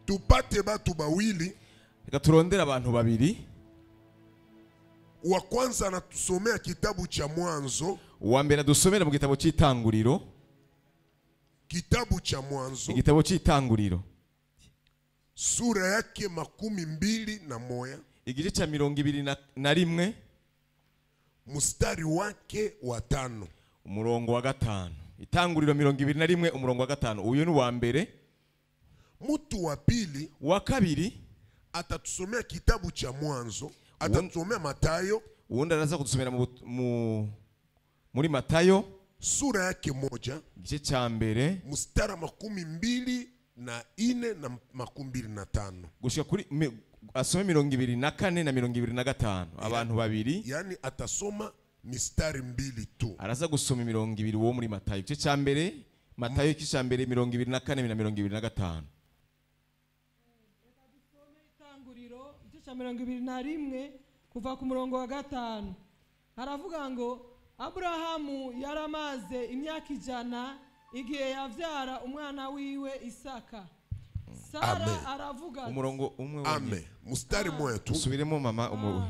Tupate batu bawili. Reka turondere abantu babiri. Wa kwanza anatusomea kitabu cha Mwanzo. Uwa mbere adusomera mu gitabo cy'Itanguriro. Kitabu cha Mwanzo. Igitabo cy'Itanguriro. Sura yake 21. Igice cha 21. Mstari wake wa 5. Umurongo wa 5. Itanguriro 21 umurongo wa 5. Uyu ni wa mbere. Mtu wa pili, wa kabiri atatusomea kitabu cha Mwanzo, atatusomea Mathayo. Uwundi araza kudusomera muri Mathayo sura yake 1, igice cha mbere, mstari 24 na 25. Gushika kuri asome 24 na 25. Abantu babiri. Yani atasoma mistari 2 tu. Araza gusoma 20 wo muri Mathayo igice cha mbere, Mathayo igice cha mbere 24 na 25. Itanguriro igice cha 21 kuva ku murongo wa 5. Haravuga ngo Abrahamu yaramaze imyaka 100 igihe yavyara umwana wiwe Isaka. Sara aravuga umurongo umwe. Amen. Mstari mmoja tu. Usubiremo mama umwe.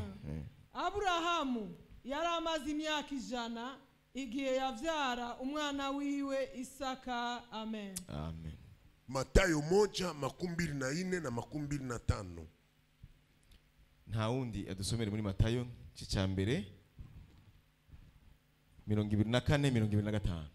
Abrahamu yaramaze imyaka 100 igihe yavyara umwana wiwe Isaka. Amen. Amen. Mathayo 1:24 na 25. Nta wundi adusomere muri Mathayo igice cha mbere 24 25.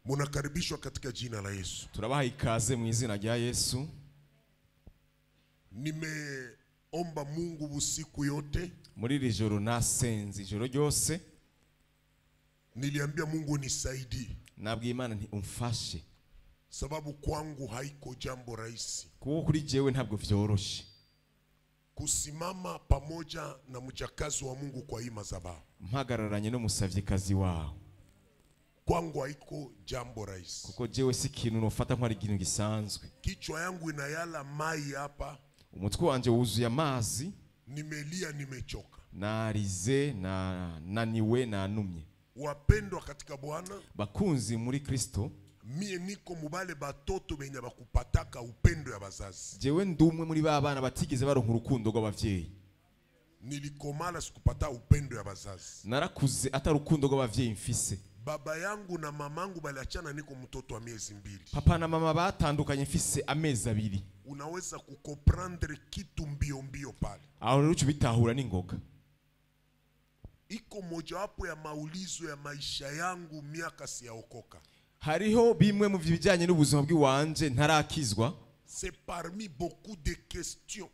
Munakaribishwa katika jina la Yesu. Turabaha ikaze mu izina rya Yesu. Nimeomba Mungu usiku yote. Muri iri joro nasenze ijoro ryose. Niliambia Mungu nisaidie. Nabwiye Imana nti umfashe. Sababu kwangu haiko jambo rahisi. Kuko kuri jewe ntabwo vyoroshe. Kusimama pamoja na mchakazi wa Mungu kwa hii madhabahu. Mpagararanye no musavyikazi wawe. Kwangu haiko jambo rahisi. Kuko jewe si ikintu nofata nko ari ikintu gisanzwe. Kichwa yangu inayala mai hapa. Umutwe wanje wuzuye amazi. Nimelia, nimechoka. Narize, na naniwe, nanumye. Wapendwa katika Bwana, bakunzi muri Kristo, mie niko mubale batoto benye bakupataka upendo ya bazazi. Jewe ndumwe muri ba bana batigeze baronka urukundo rw'abavyeyi. Nilikomala sikupata upendo ya bazazi. Narakuze atari urukundo rw'abavyeyi mfise. Baba yangu na mamangu baliachana niko mtoto wa miezi 2. Papa na mama batandukanye mfise amezi 2. Unaweza kukomprendre kitu mbio mbio pale. Aho rero bitahura n'ingoga. Iko mojawapo ya maulizo ya maisha yangu miaka siyaokoka. Hariho bimwe mu bijyanye n'ubuzima bw'iwanje ntarakizwa. C'est parmi beaucoup de questions.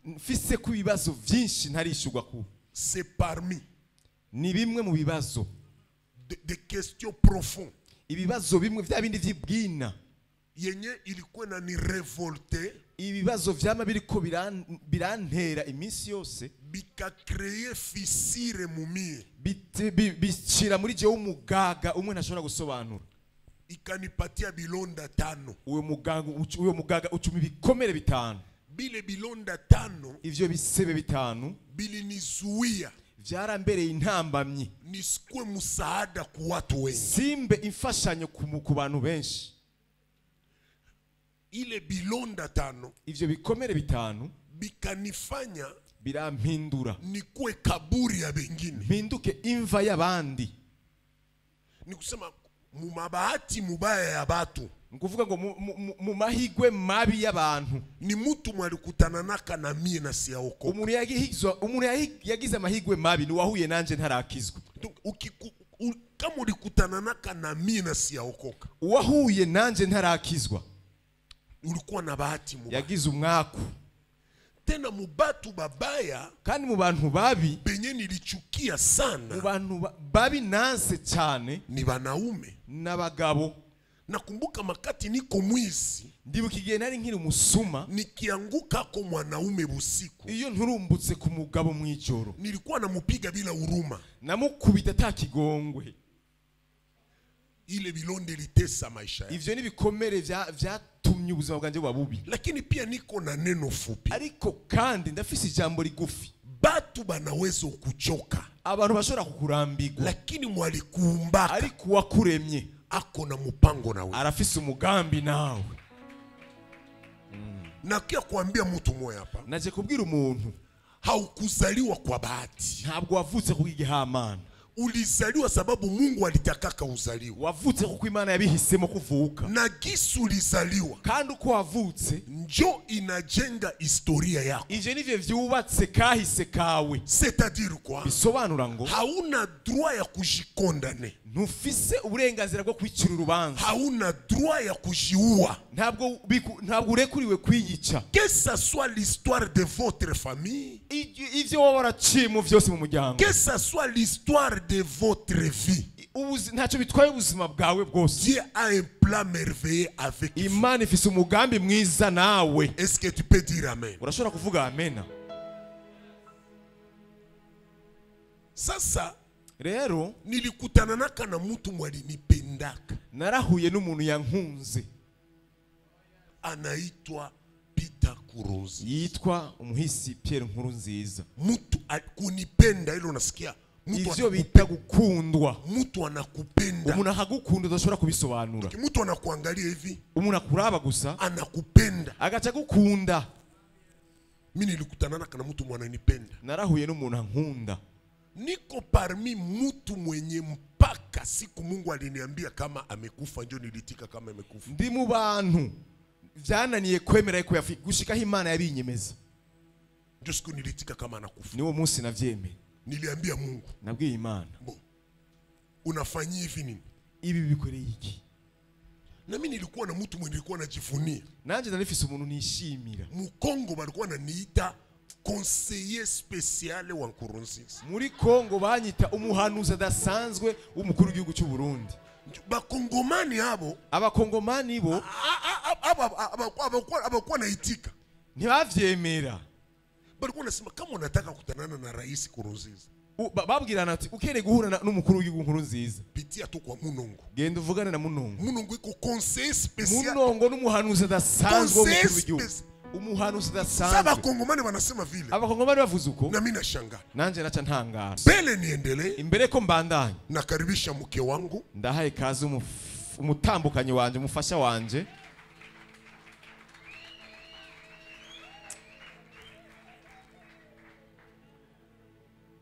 Mfise ku bibazo byinshi ntarishurwa ku. C'est parmi. Ni bimwe mu bibazo. Des questions profondes. Ibibazo bimwe vya bindi vyibwina. Yenye ilikuwa na ni révolté. Ibibazo vyama biriko birantera iminsi yose. Bika créer fissure mumie. Bicira muri je umugaga umwe ntashobora gusobanura. Ikanipatia bilonda 5. Uyo mugaga ucumi bikomere 5. Bile bilonda 5. Ivyo bisebe 5. Bilinizuia. Vyarambereye intambamyi. Nisikwe musaada ku watu wengi. Simbe imfashanyo ku bantu benshi. Ile bilonda 5. Ivyo bikomere 5. Bikanifanya birampindura. Nikue kaburi ya bengine. Mpinduke imva y'abandi. Nikusema mu mabahati mubaya ya batu. Nkuvuga ngo mu mahigwe mabi y'abantu. Ni mtu mwalikutana naka na mie na siyaokoka. Umuntu yagize amahigwe mabi ni wahuye nanje ntarakizwa. Kama ulikutana naka na mie na siyaokoka. Wahuye nanje ntarakizwa. Ulikuwa na bahati mubaya. Yagize umwaku. Tena mubatu babaya, kandi mu bantu babi benye nilichukia sana. Mu bantu babi nanse cyane ni banaume n'abagabo. Nakumbuka makati niko mwizi. Ndibuka igihe nari nkiri umusuma, nikianguka kwa mwanaume busiku, iyo nturumbutse ku mugabo mw'ijoro, nilikuwa namupiga bila huruma. Namukubita atakigongwe. Ile bilonde litesa maisha yangu. Ivyo nibikomere vyatumye ubuzima bwanje buba bubi. Lakini pia niko na neno fupi. Ariko kandi ndafise ijambo rigufi. Batu banaweza kuchoka, abantu bashobora kukurambirwa, lakini mwalikuumbaka, ariko uwakuremye ako na mupango nawe, arafise umugambi nawe. Nakia kuambia mtu mmoja hapa, naje kubwira umuntu, haukuzaliwa kwa bahati, ntabwo wavutse ku bw'igihamana. Ulizaliwa sababu Mungu alitakaka uzaliwe. Wavutse kuko Imana yabihisemo kuvuka. Na gisu ulizaliwa, kandi uko wavutse njo inajenga historia yako. Ivyo nivyo vyubatse kahise kawe. C'est-à-dire quoi? Bisobanura ngo hauna droit ya kujikondane, ntufise uburenganzira bwo kwicira urubanza, hauna droit ya kujiua, ntabwo urekuriwe kwiyica. Que ça soit l'histoire de votre famille, ivyo wowe waraciye mu vyose mu muryango, que ça soit l'histoire de votre vie, ntacyo bitwaye ubuzima bwawe bwose. Dieu a un plan merveilleux avec vous. Imana ifise umugambi mwiza nawe. Est-ce que tu peux dire amen? Urashobora kuvuga amen? Sasa rero nilikutana naka na mtu mwalinipendaka, narahuye n'umuntu yankunze, anaitwa Peter Nkurunziza, yitwa umuhisi Pierre Nkurunziza. Mtu kunipenda ile unasikia ivyo bita gukundwa. Mtu anakupenda, umuntu akagukunda udashobora kubisobanura. Mtu anakuangalia hivi, umuntu akuraba gusa anakupenda, agaca gukunda. Mimi nilikutana naka na mtu mwananipenda, narahuye n'umuntu ankunda. Niko parmi mtu mwenye mpaka siku Mungu aliniambia kama amekufa ndio nilitika kama amekufa. Ndi mu bantu vyananiye kwemera ko yafi gushikaho Imana yabinyemeza. Ndio siku nilitika kama anakufa. Niwo munsi navyemeye. Niliambia Mungu, nabwiye Imana, bo unafanyia hivi nini? Ibi bikoreye iki? Na mimi nilikuwa na mtu mwenye nilikuwa najivunia. Nanje nalifise umuntu nishimira. Mu Kongo balikuwa wananiita conseiller spécial wa Nkurunziza. Muri Kongo banyita umuhanuzi adasanzwe w'umukuru w'igihugu cy'u Burundi. Bakongomani abo, abakongomani bo abakuwa naitika, ntibavyemera. Balikuwa nasema kama unataka kutanana na rais Nkurunziza, babwirana ati ukeneye guhura n'umukuru w'igihugu Nkurunziza, pitia tu kwa Munongo. Genda uvugane na Munongo. Munongo iko conseiller spécial. Munongo n'umuhanuzi adasanzwe w'umukuru w'igihugu. Umuhanuzi adasanzwe. Saba Kongomani wanasema vile. Abakongomani bavuze uko. Na mimi nashangaa. Nanje naca ntangara. Mbele niendelee. Imbere ko mbandanye. Nakaribisha mke wangu. Ndahaye kazi umutambukanyi wanje, umufasha wanje.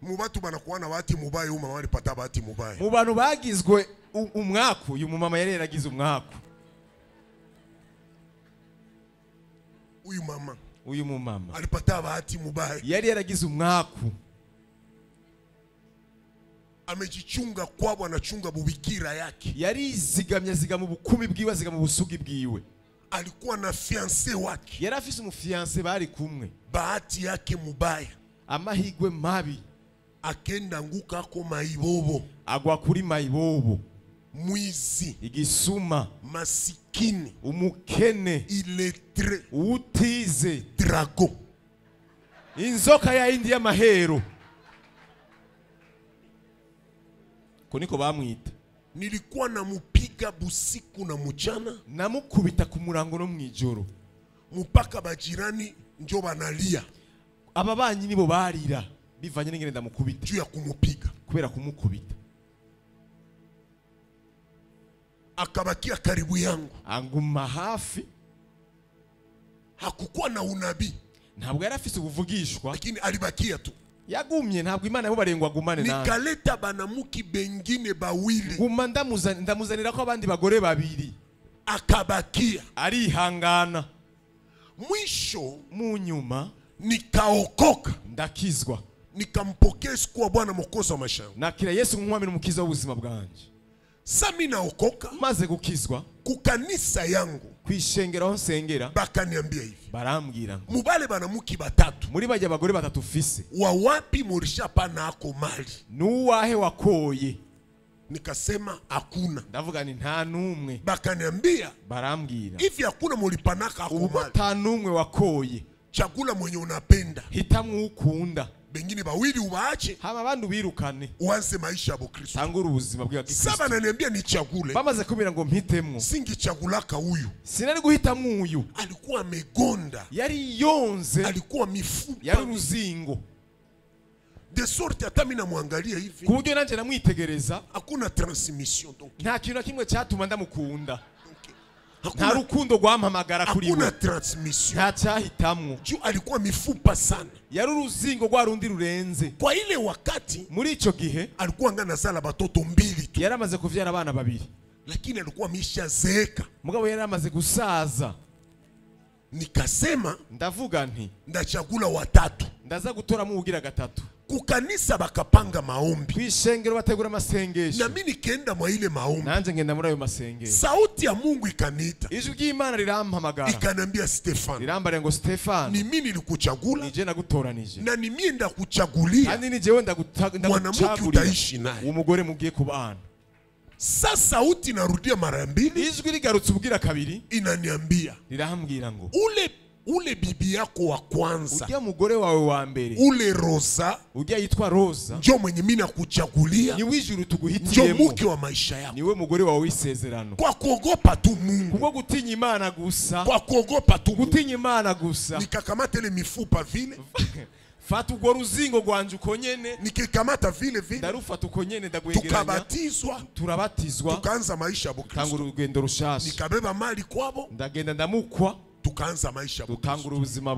Mubatu banakuwa na bahati mubaya, uyu mama alipata bahati mubaya. Mu bantu bagizwe umwaku, uyu mumama yari yaragize umwaku. Uyu mama, uyu mumama alipata bahati mubaya, yari yaragize umwaku. Amejichunga kwabo, anachunga bubikira yake. Yarizigamye azigama ubukumi bwiwe, azigama ubusugi bwiwe. Alikuwa na fiancé wake. Yari afise umufiancé bari kumwe. Bahati yake mubaya, amahigwe mabi, akenda nguka ko maibobo, agwa kuri maibobo. Mwizi, igisuma, masikini, umukene, illettré, utize, drago, inzoka ya indi y'amahero. Ko niko bamwita. Nilikuwa namupiga busiku na mchana, namukubita ku murango no mwijoro, mpaka bajirani njo banalia. Ababanyi nibo barira bivanye n'ingene ndamukubita, juu ya kumupiga, kubera kumukubita. Akabakia karibu yangu, anguma hafi. Hakukuwa na unabii, ntabwo yari afise ubuvugishwa, lakini alibakia tu, yagumye. Ntabwo Imana yamubarengwa agumane nawe. Nikaleta banamuki bengine bawili, nguma ndamuzanira ko abandi bagore babiri, akabakia, arihangana. Mwisho mu nyuma nikaokoka, ndakizwa, nikampokea Yesu kuwa Bwana Mwokozi wa maisha yangu. Nakira Yesu nk'umwami n'umukiza w'ubuzima bwanje. Sami naokoka, maze gukizwa, kukanisa yangu, kwishengera aho nsengera, bakaniambia hivi, barambwira ngo mubale banamuki batatu, muri bajya abagore batatu fise, wa wapi murisha pana ako mali, nuwahe wakoye. Nikasema hakuna. Ndavuga ni nta numwe. Bakaniambia, barambwira, hivi hakuna mulipanaka ubu ata numwe wakoye. Chagula mwenye unapenda. Hitamwo ukunda. Bengine bawili ubaache. Hama abandi ubirukane. Uanze maisha ya Bukristo. Tangura ubuzima bwa Kristo. Saba ananiambia nichagule. Bamaze kumbwira ngo mpitemwo. Singichagulaka huyu. Sinari guhitamwo uyu. Alikuwa amegonda. Yari yonze. Alikuwa mifupa. Yari uruzingo. De sorte hata mimi namwangalia hivi. Ku buryo nanje namwitegereza. Hakuna transmission donc. Nta kintu na kimwe cyatuma ndamukunda. Nta rukundo rwampamagara kuri we. Hakuna transmission. Nta cyahitamwo. Juu alikuwa mifupa sana. Yari uruzingo rwa rundi rurenze. Kwa ile wakati muri ico gihe alikuwa ngana zala batoto mbili tu. Yaramaze kuvyara abana babiri. Lakini alikuwa ameshazeeka. Mugabo yaramaze gusaza. Nikasema ndavuga nti ndachagula watatu. Ndaza gutoramo ugira gatatu. Kukanisa bakapanga maombi. Kwishengero bategura amasengesho. Na mimi nikaenda mwa ile maombi. Nanje ngenda muri ayo masengesho. Sauti ya Mungu ikaniita. Ijwi ry'Imana rirampamagara. Ikaniambia Stefano. Rirambara ngo Stefano. Ni mimi nilikuchagula. Nije nagutoranije. Na ni mimi ndakuchagulia. Kandi ni jewe ndaguchagulia. Mwanamke utaishi naye. Umugore mugiye kubana. Sasa sauti narudia mara mbili. Ijwi rigarutse ubwira kabiri. Inaniambia. Rirambwira ngo ule bibi yako wa kwanza. Ujya mugore wawe wa mbere. Ule Rosa. Ujya yitwa Rosa. Njo mwenye mimi nakuchagulia. Ni wijuru tuguhitiyemo. Njo mke wa maisha yako. Niwe mugore wawe w'isezerano. Kwa kuogopa tu Mungu. Kubwo gutinya Imana gusa. Kwa kuogopa tu gutinya Imana gusa. Nikakamata ile mifupa vile. Fata urwo ruzingo rwanje uko nyene. Nikikamata vile vile. Ndarufata uko nyene ndagwegeranya. Tukabatizwa. Turabatizwa. Tukaanza maisha ya Bukristo. Tangura urugendo rushasha. Nikabeba mali kwabo. Ndagenda ndamukwa. Tukaanza maisha tutangura ubuzima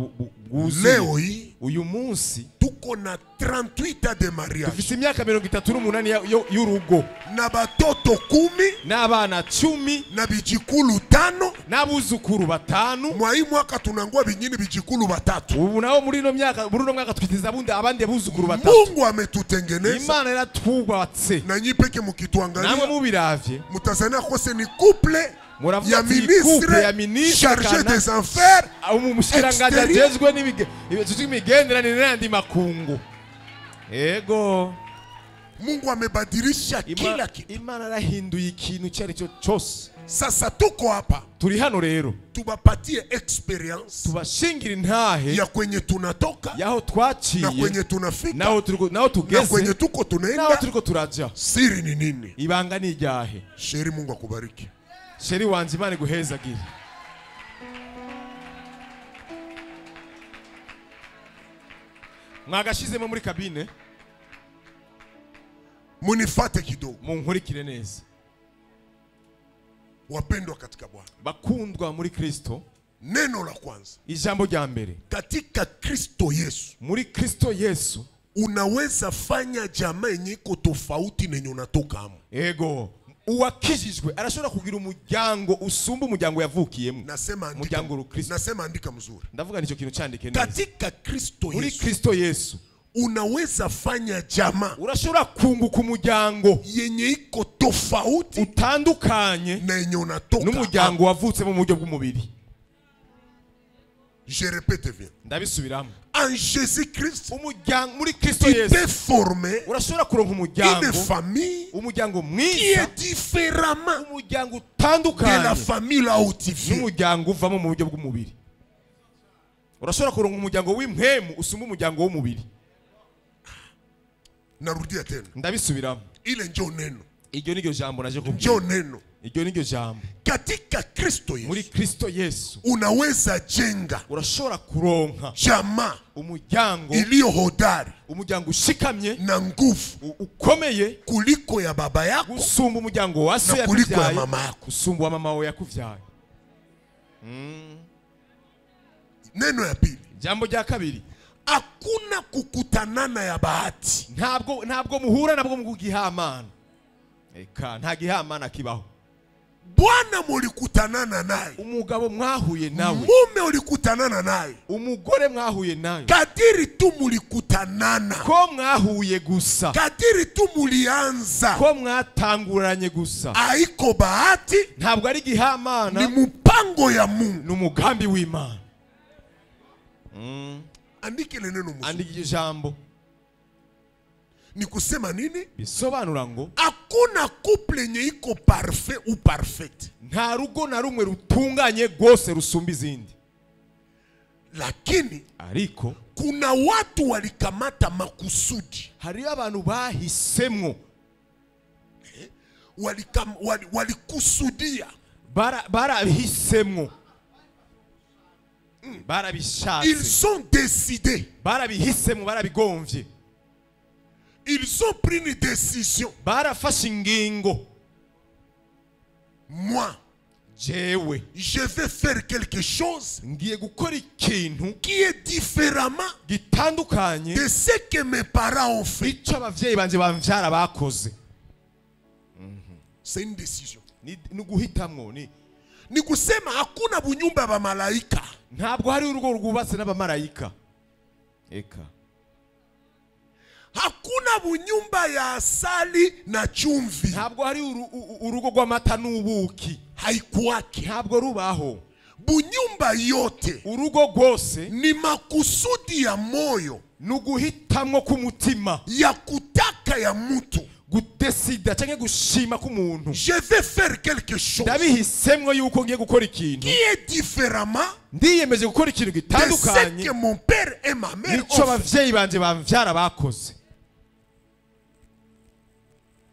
bwuzuye. Leo hii uyu munsi tuko na 38 ans de mariage. Dufite imyaka 38 y'urugo. Na batoto 10, n'abana 10, na bijikulu 5, n'abuzukuru 5. Mwa hii mwaka tunangua binyini bijikulu 3. Ubu nao muri no myaka muri no mwaka twitiza bundi abandi abuzukuru 3. Mungu ametutengeneza. Imana yaratwubatse. Na nyi peke mukituangalia. Namwe mubiravye. Mutazania kose ni couple ya ministre chargé des affaires umushikiranganji n'imigenderanire n'andi makungu. Ego Mungu amebadilisha kila kitu. Imana yarahinduye ikintu icyo ari cyo cyose. Sasa tuko hapa, turi hano rero, tubapatie experience, tubashingira intahe ya kwenye tunatoka, yaho twaciye, na kwenye tunafika, naho tugeze, na kwenye tuko tunaenda, naho turiko turaja. Siri ni nini? Ibanga ni iryahe? Sheri, Mungu akubariki. Sheri wanje Imana iguhezagire. Mwagashizemo muri kabine. Munifate kidogo. Munkurikire neza. Wapendwa katika Bwana. Bakundwa muri Kristo. Neno la kwanza. Ijambo rya mbere. Katika Kristo Yesu. Muri Kristo Yesu. Unaweza fanya jamaa yenye iko tofauti na yenye unatoka amo. Ego. Uwakijijwe arashobora kugira umuryango usumba umuryango yavukiyemo. Umuryango w'Ukristo. Nasema andika mzuri. Ndavuga nico kintu candike neza. Katika Kristo Yesu. Muri Kristo Yesu. Unaweza fanya jamaa. Urashobora kunguka umuryango yenye iko tofauti utandukanye na yenye unatoka n'umuryango wavutse mu buryo bw'umubiri. Je répète bien. Ndabisubiramo. En Jésus-Christ, muri Kristo tu Yesu peux former urashobora kuronka umuryango, une famille, umuryango qui mwiza, est différemment umuryango de la utandukanye famille là où tu viens. n'umuryango uvamo mu buryo bw'umubiri. Urashobora kuronka umuryango w'impwemu usumba umuryango w'umubiri. Narudia tena. Ndabisubiramo. Ile njo neno. Iryo niryo jambo naje kubwira. Njo neno. Iryo niryo jambo. Katika Kristo Yesu. Muri Kristo Yesu. Unaweza jenga. Urashobora kuronka jamaa umuryango iliyo hodari, umuryango ushikamye na nguvu ukomeye kuliko ya baba yako, gusumba umuryango wa so na kuliko ya yakuvyaye, mama yako, gusumba wa mama wawe yakuvyaye. Neno ya pili. Jambo rya kabiri. Hakuna kukutanana ya bahati. Ntabwo muhura nabwo mu gihamana. Eka nta gihamana kibaho. Bwana mulikutanana naye. Umugabo mwahuye nawe. Mume ulikutanana naye. Umugore mwahuye naye. Kadiri tu mulikutanana. Ko mwahuye gusa. Kadiri tu mulianza. Ko mwatanguranye gusa. Haiko bahati. Ntabwo ari gihamana. Ni mpango ya Mungu. Ni umugambi w'Imana. Andike ile neno mzuri. Andike jambo. Ni kusema nini? Bisobanura ngo hakuna couple yenye iko parfait ou parfaite. Nta rugo na rumwe rutunganye rwose rusumba izindi. Lakini ariko kuna watu walikamata makusudi. Hari abantu bahisemwo. Walikusudia. Barabihisemwo. Barabishatse. Ils sont décidés. Barabihisemwo, barabigomvye. Ils ont pris une décision. Barafashe ingingo. Moi, jewe, je vais faire quelque chose ngiye gukora ikintu qui est différemment gitandukanye de ce que mes parents ont fait. Icyo abavyeyi banje bamvyara bakoze. C'est une décision. Ni guhitamwo ni. Ni kusema hakuna bunyumba ba malaika. Ntabwo hari urugo rwubatse n'abamarayika. Eka. Hakuna bunyumba ya asali na chumvi. Ntabwo hari urugo rw'amata n'ubuki. Haikuwake. Ntabwo rubaho. Bunyumba yote urugo rwose ni makusudi ya moyo, nuguhitamwo k'umutima, ya kutaka ya mtu, gudesida canke gushima k'umuntu. Je vais faire quelque chose ndabihisemwo yuko ngiye gukora ikintu qui est différemment, ndiyemeje gukora ikintu gitandukanye de ce que mon père et ma mère nico ont fait. Abavyeyi banje bamvyara bakoze.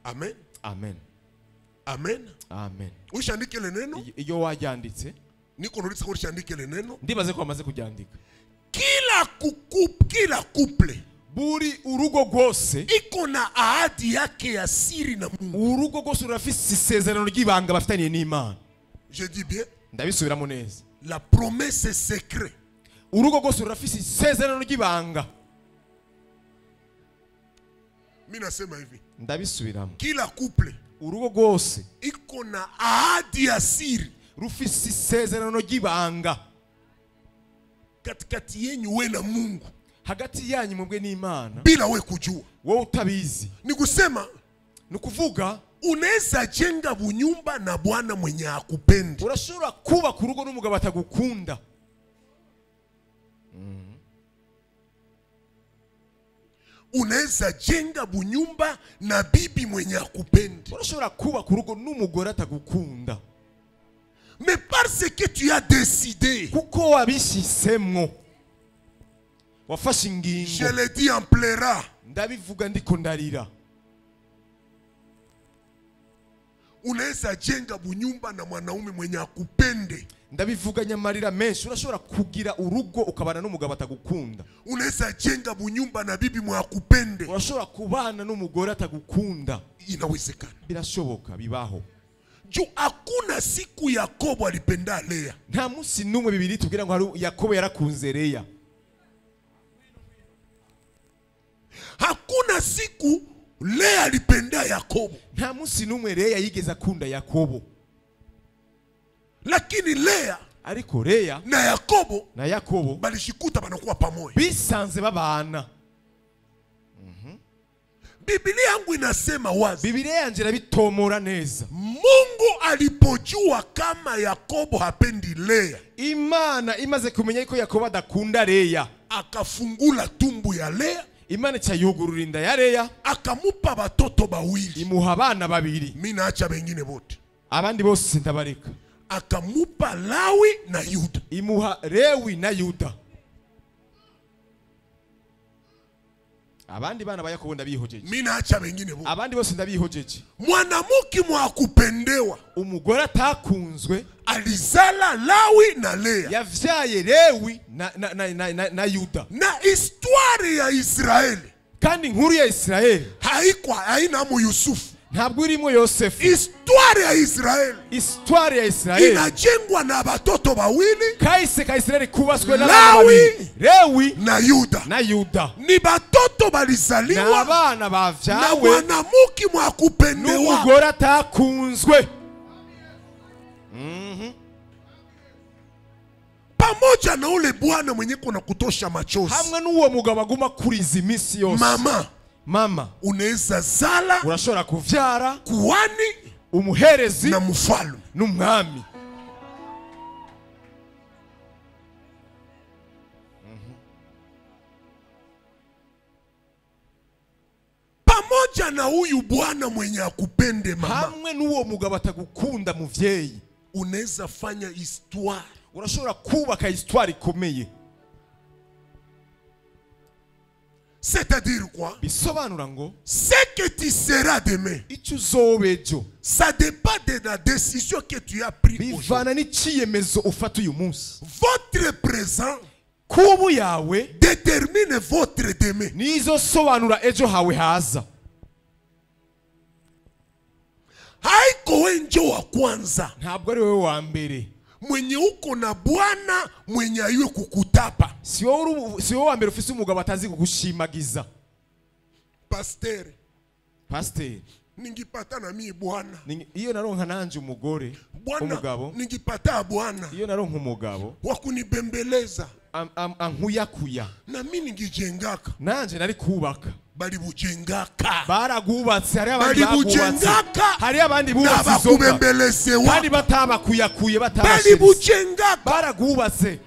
Amen. Amen. Amen. Amen. Ushandike le neno? Iyo wajyanditse. Niko nurutse ko ushandike le neno. Ndibaze ko amaze kuryandika. Kila kukup, kila couple buri urugo rwose iko na ahadi yake ya siri na Mungu. Urugo rwose rurafise isezerano ry'ibanga bafitaniye n'Imana. Je dis bien. Ndabisubiramo neza. La promesse est secret. Urugo rwose rurafise isezerano ry'ibanga. Mimi nasema hivi. Ndabisubiramo. Kila couple urugo rwose iko na ahadi ya siri, rufise isezerano ry'ibanga katikati yenyu we na Mungu, hagati yanyu mwebwe n'Imana, bila we kujua, wowe utabizi. Ni kusema, ni kuvuga unaweza jenga bunyumba na bwana mwenye akupendi. Urashobora kubaka urugo n'umugabo atagukunda. Unaweza jenga bunyumba na bibi mwenye akupendi. Urashobora kubaka urugo n'umugore atagukunda. Mais parce que tu as décidé, kuko wabishisemwo, wafashe ingingo. Je le dis en pleurant. Ndabivuga ndiko ndarira. Unaweza jenga bunyumba na mwanaume mwenye akupende. Ndabivuga nyamarira menshi. Urashobora kugira urugo ukabana n'umugabo atagukunda. Unaweza jenga bunyumba na bibi mwenye akupende. Urashobora kubana n'umugore atagukunda. Inawezekana. Birashoboka, bibaho. Juu hakuna siku Yakobo alipenda Lea. Nta munsi numwe bibiri tubwira ngo hari Yakobo yarakunze Lea. Hakuna siku Lea alipenda Yakobo. Nta munsi numwe Lea yigeze akunda Yakobo. Lakini Lea ariko Lea na Yakobo balishikuta banakuwa pamoja. Bisanze babana. Biblia yangu inasema wazi. Biblia yanje irabitomora neza. Mungu alipojua kama Yakobo hapendi Lea, Imana imaze kumenya ko Yakobo adakunda Lea, akafungula tumbu ya Lea. Imana ica inda ya Lea, akamupa batoto bawili, imuha abana babiri. Mimi naacha bengine bote, abandi bose ndabareka. Akamupa Lawi na Yuda, imuha Lewi na Yuda. Abandi bana ba Yakobo ndabihojeje. Mimi naacha bengine bote, abandi bose ndabihojeje. Mwanamuke mwakupendewa, umugore atakunzwe, alizala Lawi na Lea, yavyaye Lewi na Yuda. Na histoire ya Israeli, kandi inkuru ya Israeli haikwa haina mu Yusufu, ntabwo irimo Yosefu. Histoire ya Israeli, histoire ya Israeli inajengwa na batoto bawili, kahise ka Israeli kubaswe na babiri, Lewi na Yuda. Na Yuda ni batoto balizaliwa na abana bavyawe na mwanamuke mwakupendewa, n'umugore atakunzwe. Pamoja na ule bwana mwenye kuna kutosha machozi, hamwe n'uwo mugabo aguma kuriza iminsi yose. Mama, unaweza zala, urashobora kuvyara kuhani, umuherezi na mfalme, n'umwami. na huyu bwana mwenye akupende mama. Hamwe n'uwo mugabo atagukunda muvyeyi. Unaweza fanya histoire. Urashobora kubaka histoire ikomeye. C'est-à-dire quoi? Bisobanura ngo ce que tu seras demain, icyo uzoba ejo, ça dépend de la décision que tu as prise aujourd'hui. Bivana n'iciyemezo ufata uyu munsi. Votre présent kubu yawe détermine votre demain. Nizo sobanura ejo hawe haza. Haiko wewe njo wa kwanza. Ntabwo ari wewe wa mbere. Mwenye uko na bwana mwenye ayue kukutapa. Si wowe wa mbere ufise umugabo atazi kugushimagiza. Pasteur. Pasteur. Ningipata na mimi bwana. Iyo naronka nanje umugore, umugabo. Ningipata bwana. Iyo naronka umugabo wa kunibembeleza. Ankuyakuya. Na mimi ningijengaka. Nanje nari kubaka. Bali bujengaka. Baragubatse, hari abandi bagubatse. Hari abandi bubatse izoka. Kandi batabakuyakuye batabashije. Bali bujengaka. Baragubatse.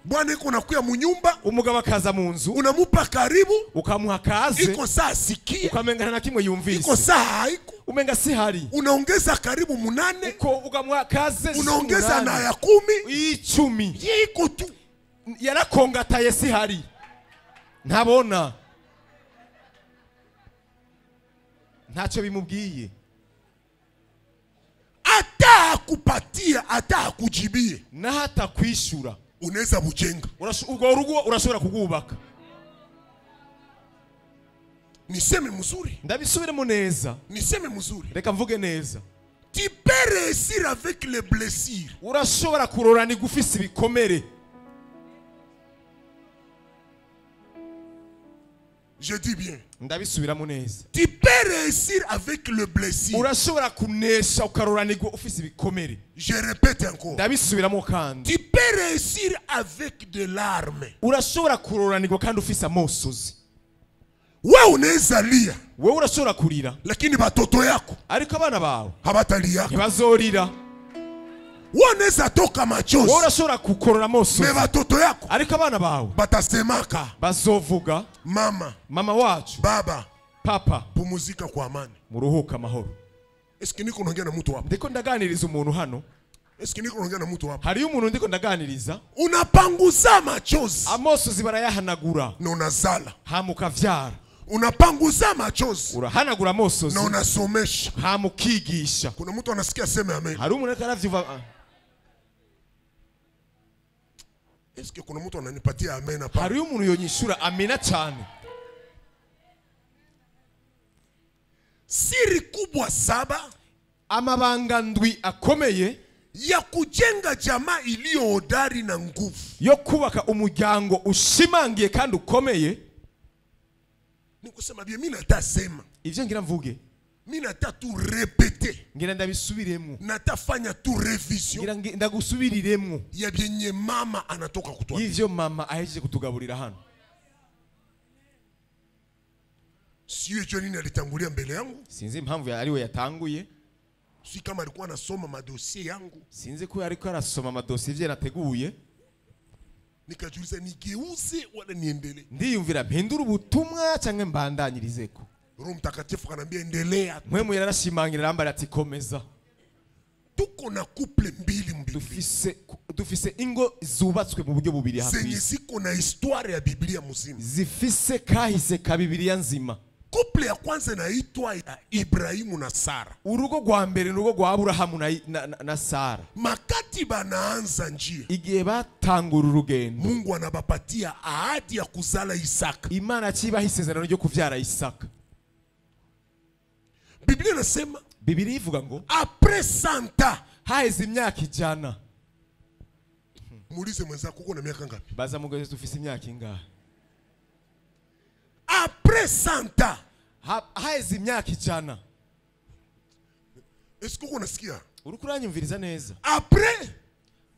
Bwana iko nakuya mu nyumba, umugabo akaza mu nzu, unamupa karibu, ukamuha kaze, iko saa sikia, ukamengana na kimwe yumvise, iko saa haiko, umenga si hari, unaongeza karibu 8, uko ukamuha kaze, unaongeza na ya 10, 10, iko tu yarakongataye si hari, ntabona ntacyo bimubwiye. Ata akupatia, ata akujibie, na hata kwishura. Unaweza bujenga. Urwo rugo urashobora kugubaka. Niseme mzuri. Ndabisubiremo neza. Niseme mzuri. Reka mvuge neza. Tu peux réussir avec les blessures. Urashobora kurorana igufise ibikomere. Je dis bien. Ndabisubiramo neza. Tu peux réussir avec le blessure. Urashobora kunesha ukaroranirwa ufise ibikomere. Je répète encore. Ndabisubiramo kandi. Tu peux réussir avec de larmes. Urashobora kuroranirwa kandi ufise amosozi. Wewe unaweza lia. Wewe urashobora kurira. Lakini batoto yako ariko abana bawe habatalia. Ntibazorira. Wewe unaweza toka machozi. Wewe urashobora kukorora amosozi. Me batoto yako ariko abana bawe batasemaka. Bazovuga mama, mama wacu, baba, papa, pumuzika kwa amani. Muruhuka amahoro. Eske niko naongea na mtu hapa? Ndiko ndaganiriza umuntu hano. Eske niko naongea na mtu hapa? Hari umuntu ndiko ndaganiriza. Unapanguza machozi. Amosozi barayahanagura. Na unazala. Hamukavyara. Unapanguza machozi. Urahanagura amosozi. Na unasomesha. Hamukigisha. Kuna mtu anasikia sema amen. Hari umuntu aravyuva. Eske kuna mtu ananipatia amen hapa? Hari umuntu yonyishura amina cyane. Siri kubwa 7, amabanga ndwi akomeye ya kujenga jamaa iliyo hodari na nguvu, yo kubaka umuryango ushimangiye kandi ukomeye. Nikusema bien, mimi natasema ivyo ngira mvuge, mimi natatu répéter, ngira ndabisubiremo, natafanya tu revision, ngira ndagusubiriremo ya byenye mama anatoka kutwa, ivyo mama ahejeje kutugaburira hano. Sio hiyo nini alitangulia mbele yangu? Sinzi impamvu ariwe yatanguye. Si kama alikuwa anasoma madossier yangu. Sinzi ko ariko arasoma madossier ivyo nateguye. Nikajiuliza nigeuze wala niendelee. Ndiyumvira mpindura ubutumwa canke mbandanyirizeko. Roho Mtakatifu ananiambia endelea. Mpwemu yarashimangira arambara ati komeza. Tuko na couple mbili mbili. Dufise ingo zubatswe mu buryo bubiri hafi. Zenye ziko na histoire ya Biblia mzima. Zifise kahise ka Biblia nzima. Couple ya kwanza inaitwa ya Ibrahimu na Sara. Urugo rwa mbere n'urugo rwa Aburahamu na Sara. Makati banaanza njia. Igihe batangura urugendo. Mungu anabapatia ahadi ya kuzala Isaka. Imana cibaha isezerano ryo kuvyara Isaka. Biblia inasema, Biblia ivuga ngo après 100 ans, haheze imyaka 100. Muulize mwenzako uko na miaka ngapi? Baza mugaze tufise imyaka ingahe? Après 100 ans, haheze imyaka 100. Est-ce que unasikia? Uriko uranyumviriza neza? Après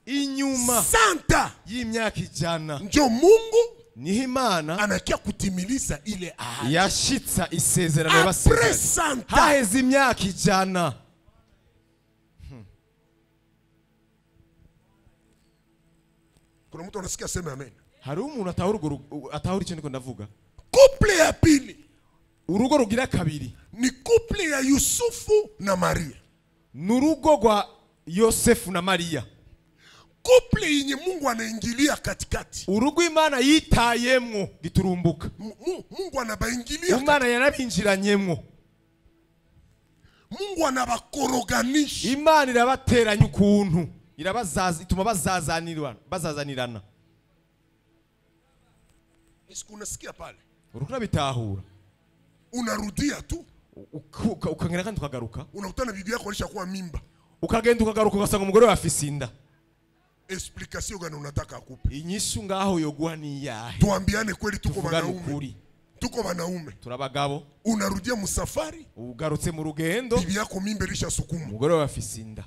inyuma 100 ans y'imyaka 100, njo Mungu niho Imana anakia kutimiliza ile ahadi. Yashitsa isezerano yabasezeranye. Haheze imyaka 100. Kuna mtu anasikia sema amen. Hari umuntu atahura icyo ndiko ndavuga. Couple ya pili, Urugo rugira kabiri ni couple ya Yusufu na Maria. Nurugo rwa Yosefu na Maria. Couple yenye Mungu anaingilia katikati. Urugo Imana yitayemwo giturumbuka. Mungu anabaingilia. Imana yarabinjiranyemwo. Mungu anabakoroganisha. Imana irabateranya ukuntu. Irabazaza ituma bazazanirana. Est-ce qu'on unasikia pale? Urukura bitahura. Unarudia tu. Ukangera kandi ukagaruka. Unakutana bibi yako alishakuwa mimba. Ukagenda ukagaruka ugasanga umugore afise inda. Explication gani unataka akupe? Inyishu ngaho yoguha ni yahe? Tuambiane kweli, tuko wanaume. Tuko wanaume. Turabagabo. Unarudia musafari? Ugarutse mu rugendo. Bibi yako mimba ilishasukuma. Umugore wawe afise inda.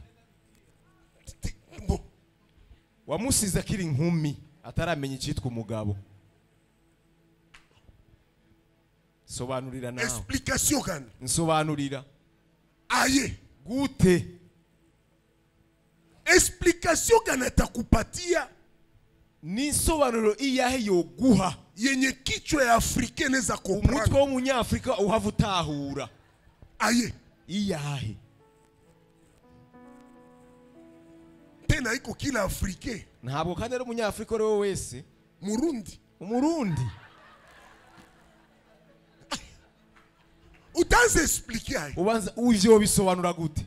Wamusize akiri inkumi ataramenya icitwa umugabo. Sobanurira nawe. Explication gani? Nsobanurira. Aye. Gute? Explication gani atakupatia? Ni nsobanuro iyahe yoguha yenye kichwa ya Afrika inaweza comprendre. Umutwe w'umunyafrika uhava utahura. Aye. Iyahe? Tena iko kila Afrika. Ntabwo kandi ari umunyafrika ari we wese. Murundi. Umurundi. Utaanza expliquer aye. Ubanza ivyo bisobanura gute?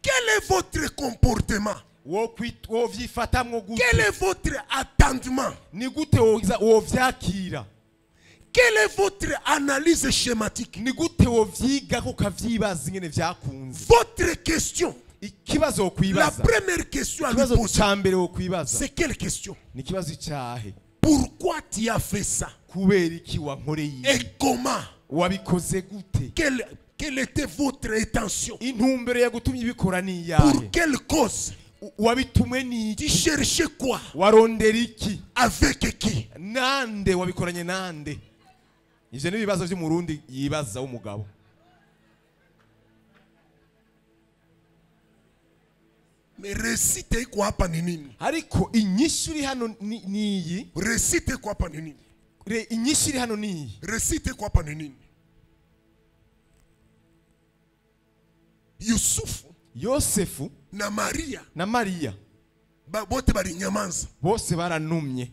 Quel est votre comportement? Quel est votre attendement? Quelle est votre analyse schématique? Votre question. La première question à lui poser, c'est quelle question? Pourquoi tu as fait ça? Et comment? Quelle était votre intention? Pour quelle cause? Tu cherchais quoi? Avec qui? Ivyo ni ibibazo vy'umurundi yibaza w'umugabo. Mais récite iko hapa ni nini? Ariko inyishu iri hano ni iyi. Récite iko hapa ni nini? Inyishu iri hano ni iyi. Récite iko hapa ni nini? Yusufu, Yosefu na Maria, bote balinyamanza. Bose baranumye.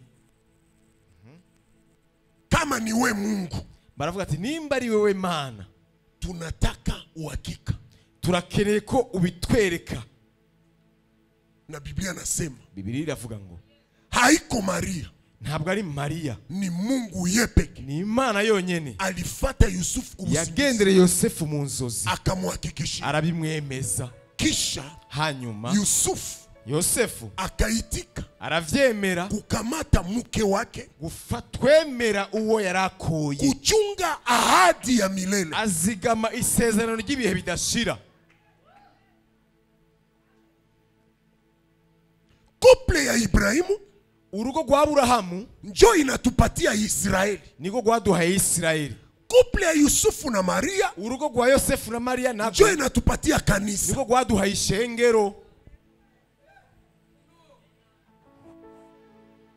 Kama ni we Mungu, baravuga ati nimba ari wewe Mana, tunataka uhakika. Turakeneye ko ubitwereka. Na Biblia nasema, Biblia iravuga ngo haiko Maria, ntabwo ari Maria, ni Mungu yepeke, ni Imana yonyene. Alifata Yusufu kubusingizi, yagendereye Yosefu mu nzozi, akamuhakikishia, arabimwemeza. Kisha hanyuma Yusufu, Yosefu akaitika, aravyemera kukamata mke wake, gufatwemera uwo yarakoye, kuchunga ahadi ya milele, azigama isezerano ry'ibihe bidashira. Couple ya Ibrahimu, urugo rwa Aburahamu, njo inatupatia Israeli, niko rwaduhaye Israeli. Couple ya Yusufu na Maria, urugo rwa Yosefu na Maria, njo inatupatia kanisa, niko rwaduhaye ishengero.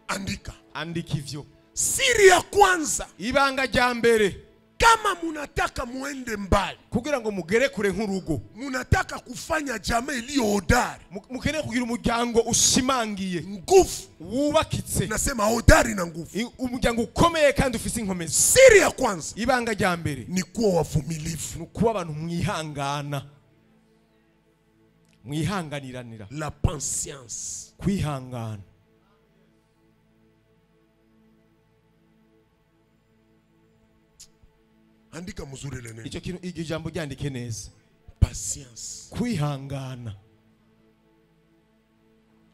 Andika. Andika ivyo. Siri ya kwanza, ibanga rya mbere, kama munataka muende mbali, kugira ngo mugere kure nk'urugo, munataka kufanya jamaa iliyo hodari, mukeneye kugira umuryango ushimangiye, nguvu, wubakitse. Nasema hodari na nguvu, umuryango ukomeye kandi ufise inkomezi. Siri ya kwanza, ibanga rya mbere, ni kuwa wavumilivu, ni kuba abantu mwihangana, mwihanganiranira. La patience, kwihangana. Andika mzuri lene. Icyo kintu, iryo jambo ryandike neza. Patience. Kwihangana.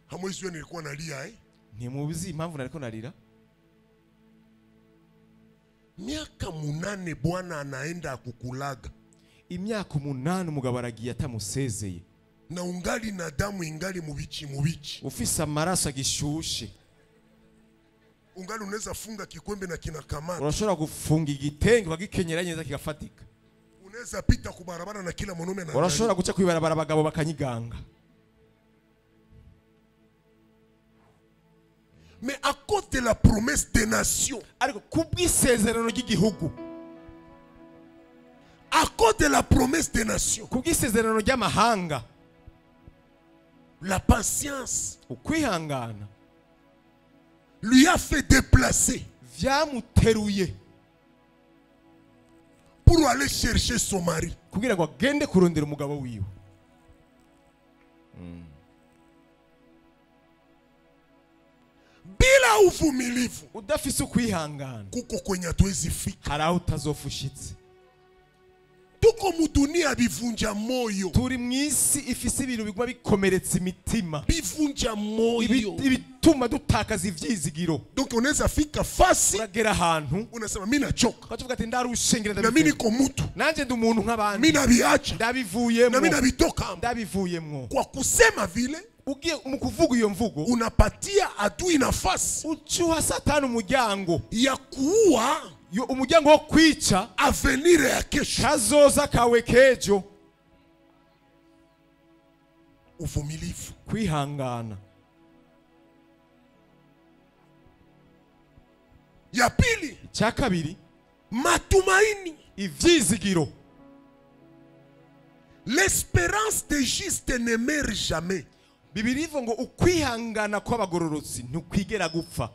Hamwezi wewe nilikuwa nalia eh? Ntimubizi impamvu nariko narira? Miaka 8 bwana anaenda kukulaga. Imyaka 8 umugabo aragiye atamusezeye. Na ungali na damu ingali mubichi mubichi. Ufise amaraso agishushe. Ungali unaweza funga kikwembe na kinakamata. Urashobora gufunga igitenge ukagikenyera neza kigafatika. Unaweza pita ku barabara na kila mwanaume na. Urashobora guca kwibarabara abagabo bakanyiganga. Mais à cause de la promesse des nations, ariko kubw'isezerano ry'igihugu, à cause de la promesse des nations, kubw'isezerano ry'amahanga, la patience ukwihangana lui a fait déplacer vyamuteruye pour aller chercher son mari. Kugira ngo agende kurondera umugabo wiwe. Bila uvumilivu, udafise ukwihangana, kuko kwenye hatuwezi fika, hari aho utazofushitse. Tuko mu dunia bivunja moyo, turi mwisi ifise ibintu biguma bikomeretsa imitima, bivunja moyo, ibituma dutakaza ivyizigiro. Donc unaweza fika fasi, uragera ahantu unasema mimi nachoka, ukavuga ati ndarushengira, na mimi niko mtu, nanje ndi umuntu nk'abandi, mimi nabiacha, ndabivuyemo, na mimi nabitoka, ndabivuyemwo. Kwa kusema vile ugiye mu kuvuga iyo mvugo, unapatia adui nafasi, ucuha Satani umuryango ya kuua, umuryango wo kwica avenir ya kesho, kazoza kawe kejo. Uvumilivu, kwihangana. Ya pili, cya kabiri, matumaini, ivyizigiro. L'espérance des justes ne meurt jamais. Bibiliya ivuga ngo ukwihangana kw'abagororotsi ntikwigera gupfa.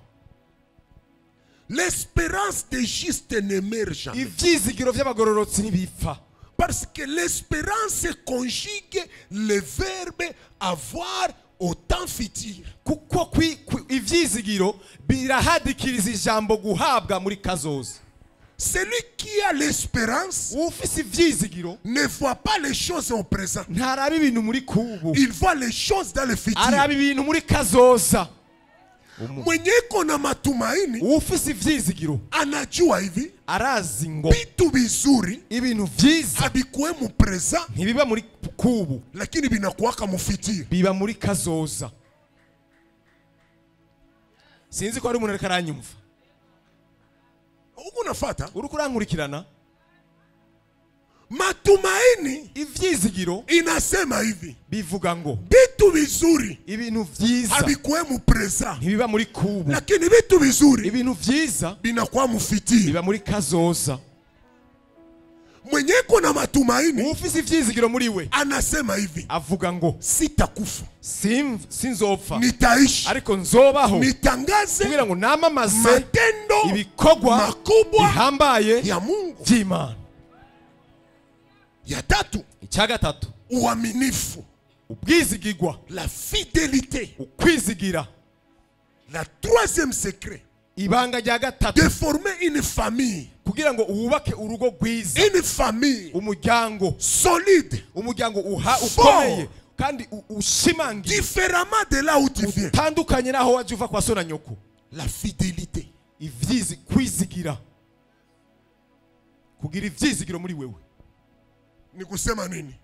L'espérance des justes ne meurt jamais. Ivyizigiro vy'abagororotsi ntibipfa. Parce que l'espérance conjugue le verbe avoir au temps futur. Kuko ivyizigiro birahadikiriza ijambo guhabwa muri kazoza. Celui qui a l'espérance ne voit pas les choses au présent. Il voit les choses dans le futur. Mwenye kona matumaini anajua hivi vitu vizuri habikuwe mu présent, lakini binakuwaka mu futur, biba muri kazoza. Sinzi ko ari umuntu ariko aranyumva. Uko unafata? Uriko urankurikirana? Matumaini ivyizigiro inasema hivi, bivuga ngo vitu vizuri ibintu vyiza habikuwe mu present, ntibiba muri kubu, lakini vitu vizuri ibintu vyiza binakuwa mu futur, biba muri kazoza. Mwenye na matumaini ufise ivyizigiro muri we anasema hivi, avuga ngo sitakufa, sinzopfa, nitaishi, ariko nzobaho, nitangaze kugira ngo namamaze matendo ibikorwa makubwa bihambaye ya Mungu by'Imana. Ya tatu, icya gatatu, uaminifu, ubwizigirwa, la fidélité, ukwizigira. La troisième secret, ibanga rya gatatu, de former une famille, kugira ngo wubake urugo rwiza, une famille, umuryango solide, umuryango ukomeye kandi ushimangiye, différemment de là où tu viens, utandukanye naho waje uva kwa so na nyoko. La fidélité, ivyizi, kwizigira, kugira ivyizigiro muri wewe. Ni kusema nini?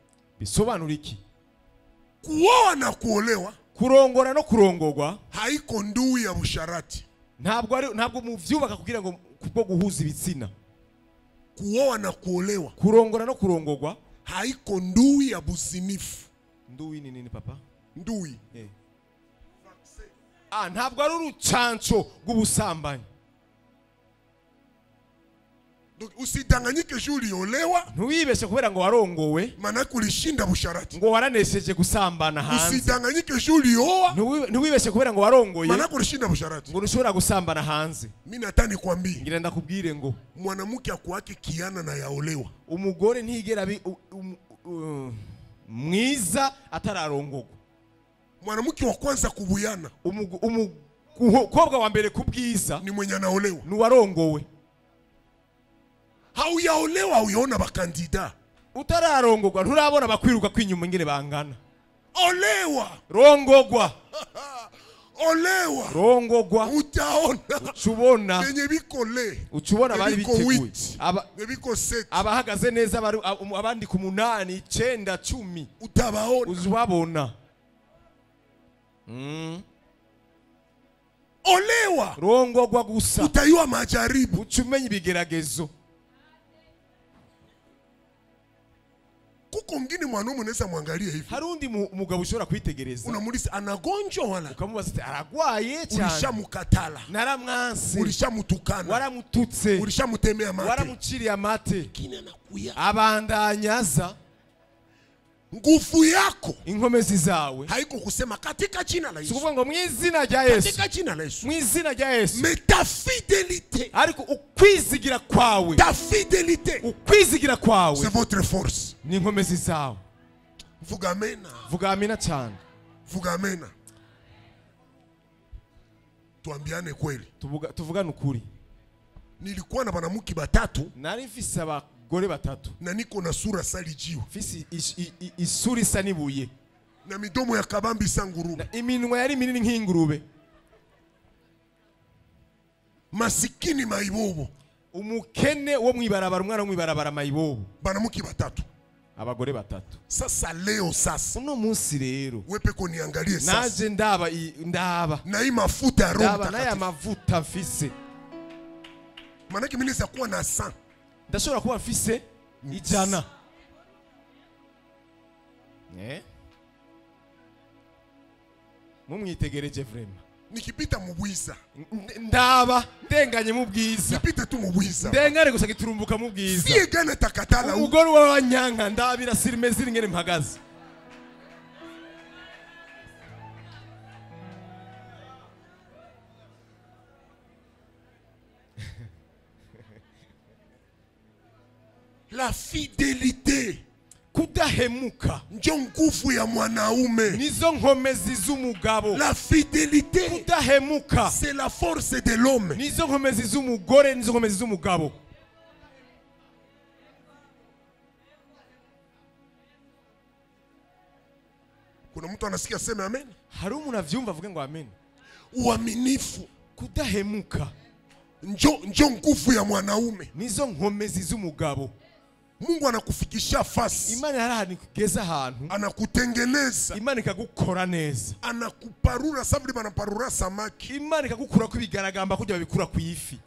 Bisobanura iki? Kuoa na kuolewa, kurongora no kurongorwa, haiko ndui ya usharati. Ntabwo muvyubaka kugira ngo kubwo guhuza ibitsina. Kuoa na kuolewa, kurongora no kurongorwa, haiko ndui ya buzinifu. Ndui ni nini papa? Ndui. Ntabwo ari urucanco rw'ubusambanyi. Donc usidanganyike juu uliolewa, ntiwibeshe kubera ngo warongowe, maana kulishinda busharati, ngo waranesheje gusambana hanze. Usidanganyike juu ulioa, ntiwibeshe kubera ngo warongoye, maana kulishinda busharati, ngo ushobora gusambana hanze. Mimi nataka nikwambie, ngira ndakubwire ngo mwanamke akuake kiana na yaolewa, umugore ntigera mwiza atararongogwa. Mwanamke wa kwanza kubuyana, umukobwa wa mbere kubwiza ni mwenye anaolewa, ni warongowe. Hauyaolewa uyaona bakandida. Utararongogwa nturabona bakwiruka kwinyuma ngene bangana. Olewa. Rongogwa. Olewa. Rongogwa. Utaona. Uchubona. Benye biko le. Uchubona bari biteguye. Biko set. Abahagaze neza bari abandi ku 8, 9, 10. Utabaona. Uzubabona. Olewa. Rongogwa gusa. Utayua majaribu. Ucumenye ibigeragezo. Kuko Kuko mwingine mwanaume unaweza mwangalia hivi. Hari undi mugabo ushobora kwitegereza. Unamuuliza anagonjwa wala? Ukamubaza ati aragwaye cyane. Ulishamukatala. Naramwanse. Ulishamutukana. Waramututse. Ulishamutemea mate. Waramuciriye amate. Kina nakuya. Abandanyaza. Nguvu yako inkomezi zawe haiko kusema katika jina la Yesu. Sikuvuga ngo mu izina rya Yesu. Katika jina la Yesu. Mu izina rya Yesu. Mais ta fidélité. Ariko ukwizigira kwawe. Ta fidélité. Ukwizigira kwawe. C'est votre force. Ni inkomezi zawe. Vuga amena. Vuga amena cyane. Vuga amena. Tuambiane kweli. Tuvugane ukuri. Nilikuwa na banamuki batatu. Nari mfise abagore batatu. Na niko na sura salijiwe. Mfise isura isa n'ibuye. Na midomo ya kabambi isa ngurube. Na iminwa yari minini nk'ingurube. Masikini maibobo. Umukene wo mwibarabara, umwana wo mwibarabara mayibobo. Banamuki batatu. Abagore batatu. Sasa leo sasa. Uno munsi rero. Wepe ko niangalie sasa. Naje ndaba ndaba. Na hii mafuta ya Roho Ndaba Mtakatifu. naya mavuta mfise. Manake mimi naweza kuwa na 100. Ndashobora kuba mfise 100. Mumwitegereje vraiment. Nikipita mu bwiza. Ndaba ndenganye mu bwiza. Nipite tu mu bwiza. Ndengane gusa giturumbuka mu bwiza. Siye gane takatala. Umugore w'abanyanka ndabira sirimeze ingene mpagaze. La fidélité. Kudahemuka. Njo nguvu ya mwanaume. Nizo nkomezi z'umugabo. La fidélité. Kudahemuka. C'est la force de l'homme. Nizo nkomezi z'umugore, nizo nkomezi z'umugabo. Kuna mtu anasikia sema amen? Hari umuntu avyumva avuge ngo amen. Uaminifu. Kudahemuka. Njo nguvu ya mwanaume. Nizo nkomezi z'umugabo. Mungu anakufikisha fasi. Imana yarahanikugeza ahantu. Anakutengeneza. Imana ikagukora neza. Anakuparura saburi banaparura samaki. Imana ikagukura kubigaragamba kujya babikura ku ifi.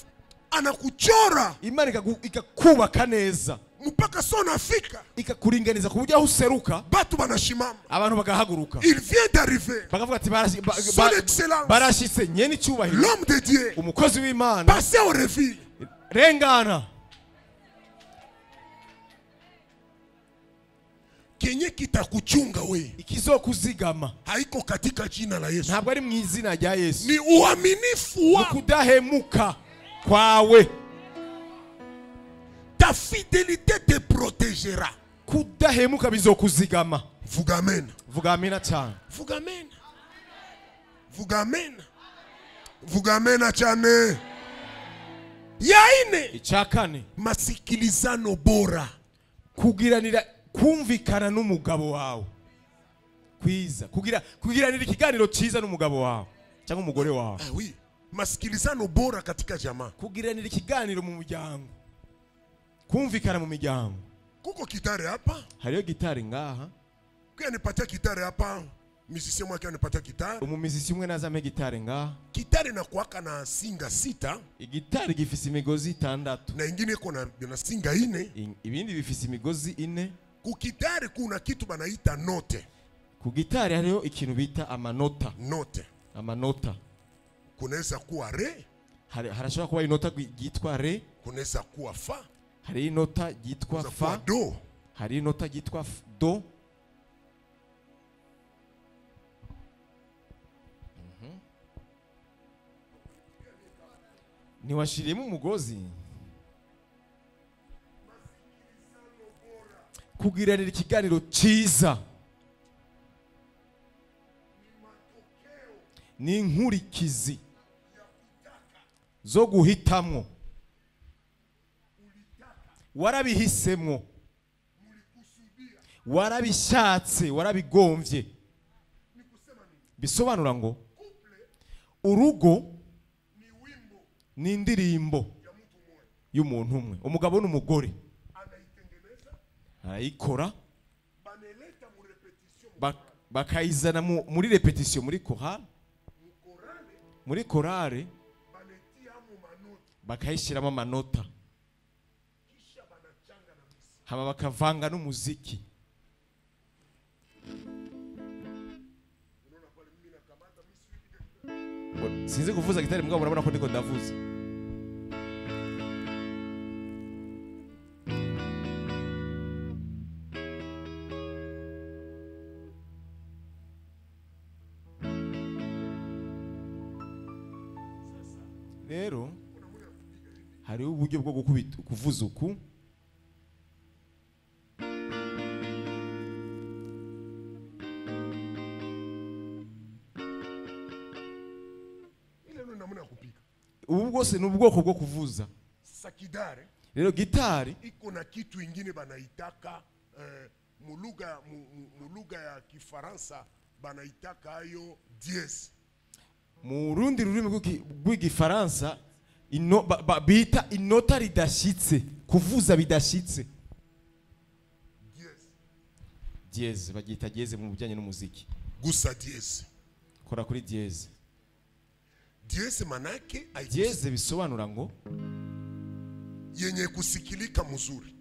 Anakuchora. Imana ikakubaka neza. Mpaka sona afika. Ikakuringaniza ku buryo aho useruka. Batu banashimama. Abantu bagahaguruka. Il vient d'arriver. Bakavuga ati Son excellence. Barashitse nyene icyubahiro. L'homme de Dieu. Umukozi w'Imana. Passez au refuge. Rengana. Kenye kitakuchunga we. Ikizokuzigama. Haiko katika jina la Yesu. Ntabwo ari mu izina rya Yesu. Ni uaminifu wako. Kudahemuka kwawe. Ta fidélité te protégera. Kudahemuka bizokuzigama. Vuga amen. Vuga amena cyane. Vuga amen. Vuga amen. Vuga amena cyane. Ya ine. Icakane. Masikilizano bora. Kugiranira kumvikana n'umugabo wawe. Kwiza. Kugiranira ikiganiro cyiza n'umugabo wawe cyangwa umugore wawe. Ah oui. Masikilizano bora katika jamaa. Kugiranira ikiganiro mu muryango. Kumvikana mu miryango. Kuko gitare hapa? Hariyo gitare ngaha. Kwa nipatia gitare hapa? Musicien mwa nipatia gitare. Umumiziki umwe naza me gitare ngaha. Gitare na kuwaka na singa 6. Igitare gifise imigozi 6. Na ingine iko na singa 4. Ibindi bifise imigozi 4. Ku gitare kuna kitu banaita note. Ku gitare hariyo ikintu bita amanota. Note. Amanota. Kunaweza kuwa re. Harashobora kuba inota yitwa re. Kunaweza kuwa fa. Hari inota yitwa fa. Do. Hari inota yitwa do. Niwashiriyemo umugozi. Kugiranira ikiganiro cyiza ni inkurikizi zo guhitamwo. Warabihisemwo, warabishatse, warabigomvye. Bisobanura ngo urugo ni indirimbo y'umuntu umwe, umugabo n'umugore. Arayikora bakayizana muri repetition, muri chorale, muri chorale bakayishiramo amanota, hama bakavanga n'umuziki. Sinzi kuvuza gitari mugabo murabona ko ndiko ndavuza. Rero hariho uburyo bwo gukubita kuvuza uku. Ubu bwose ni ubwoko bwo kuvuza. Rero gitari iko na kitu ingine banaitaka mu lugha ya Kifaransa banaitaka ayo dièse. Mu rundi rurimi rw'igifaransa bita inota ridashitse, kuvuza bidashitse. Dièse. Dièse bagita dièse mu bijyanye n'umuziki. Gusa dièse. Kora kuri dièse. Dièse manake Dièse bisobanura ngo yenye kusikilika mzuri.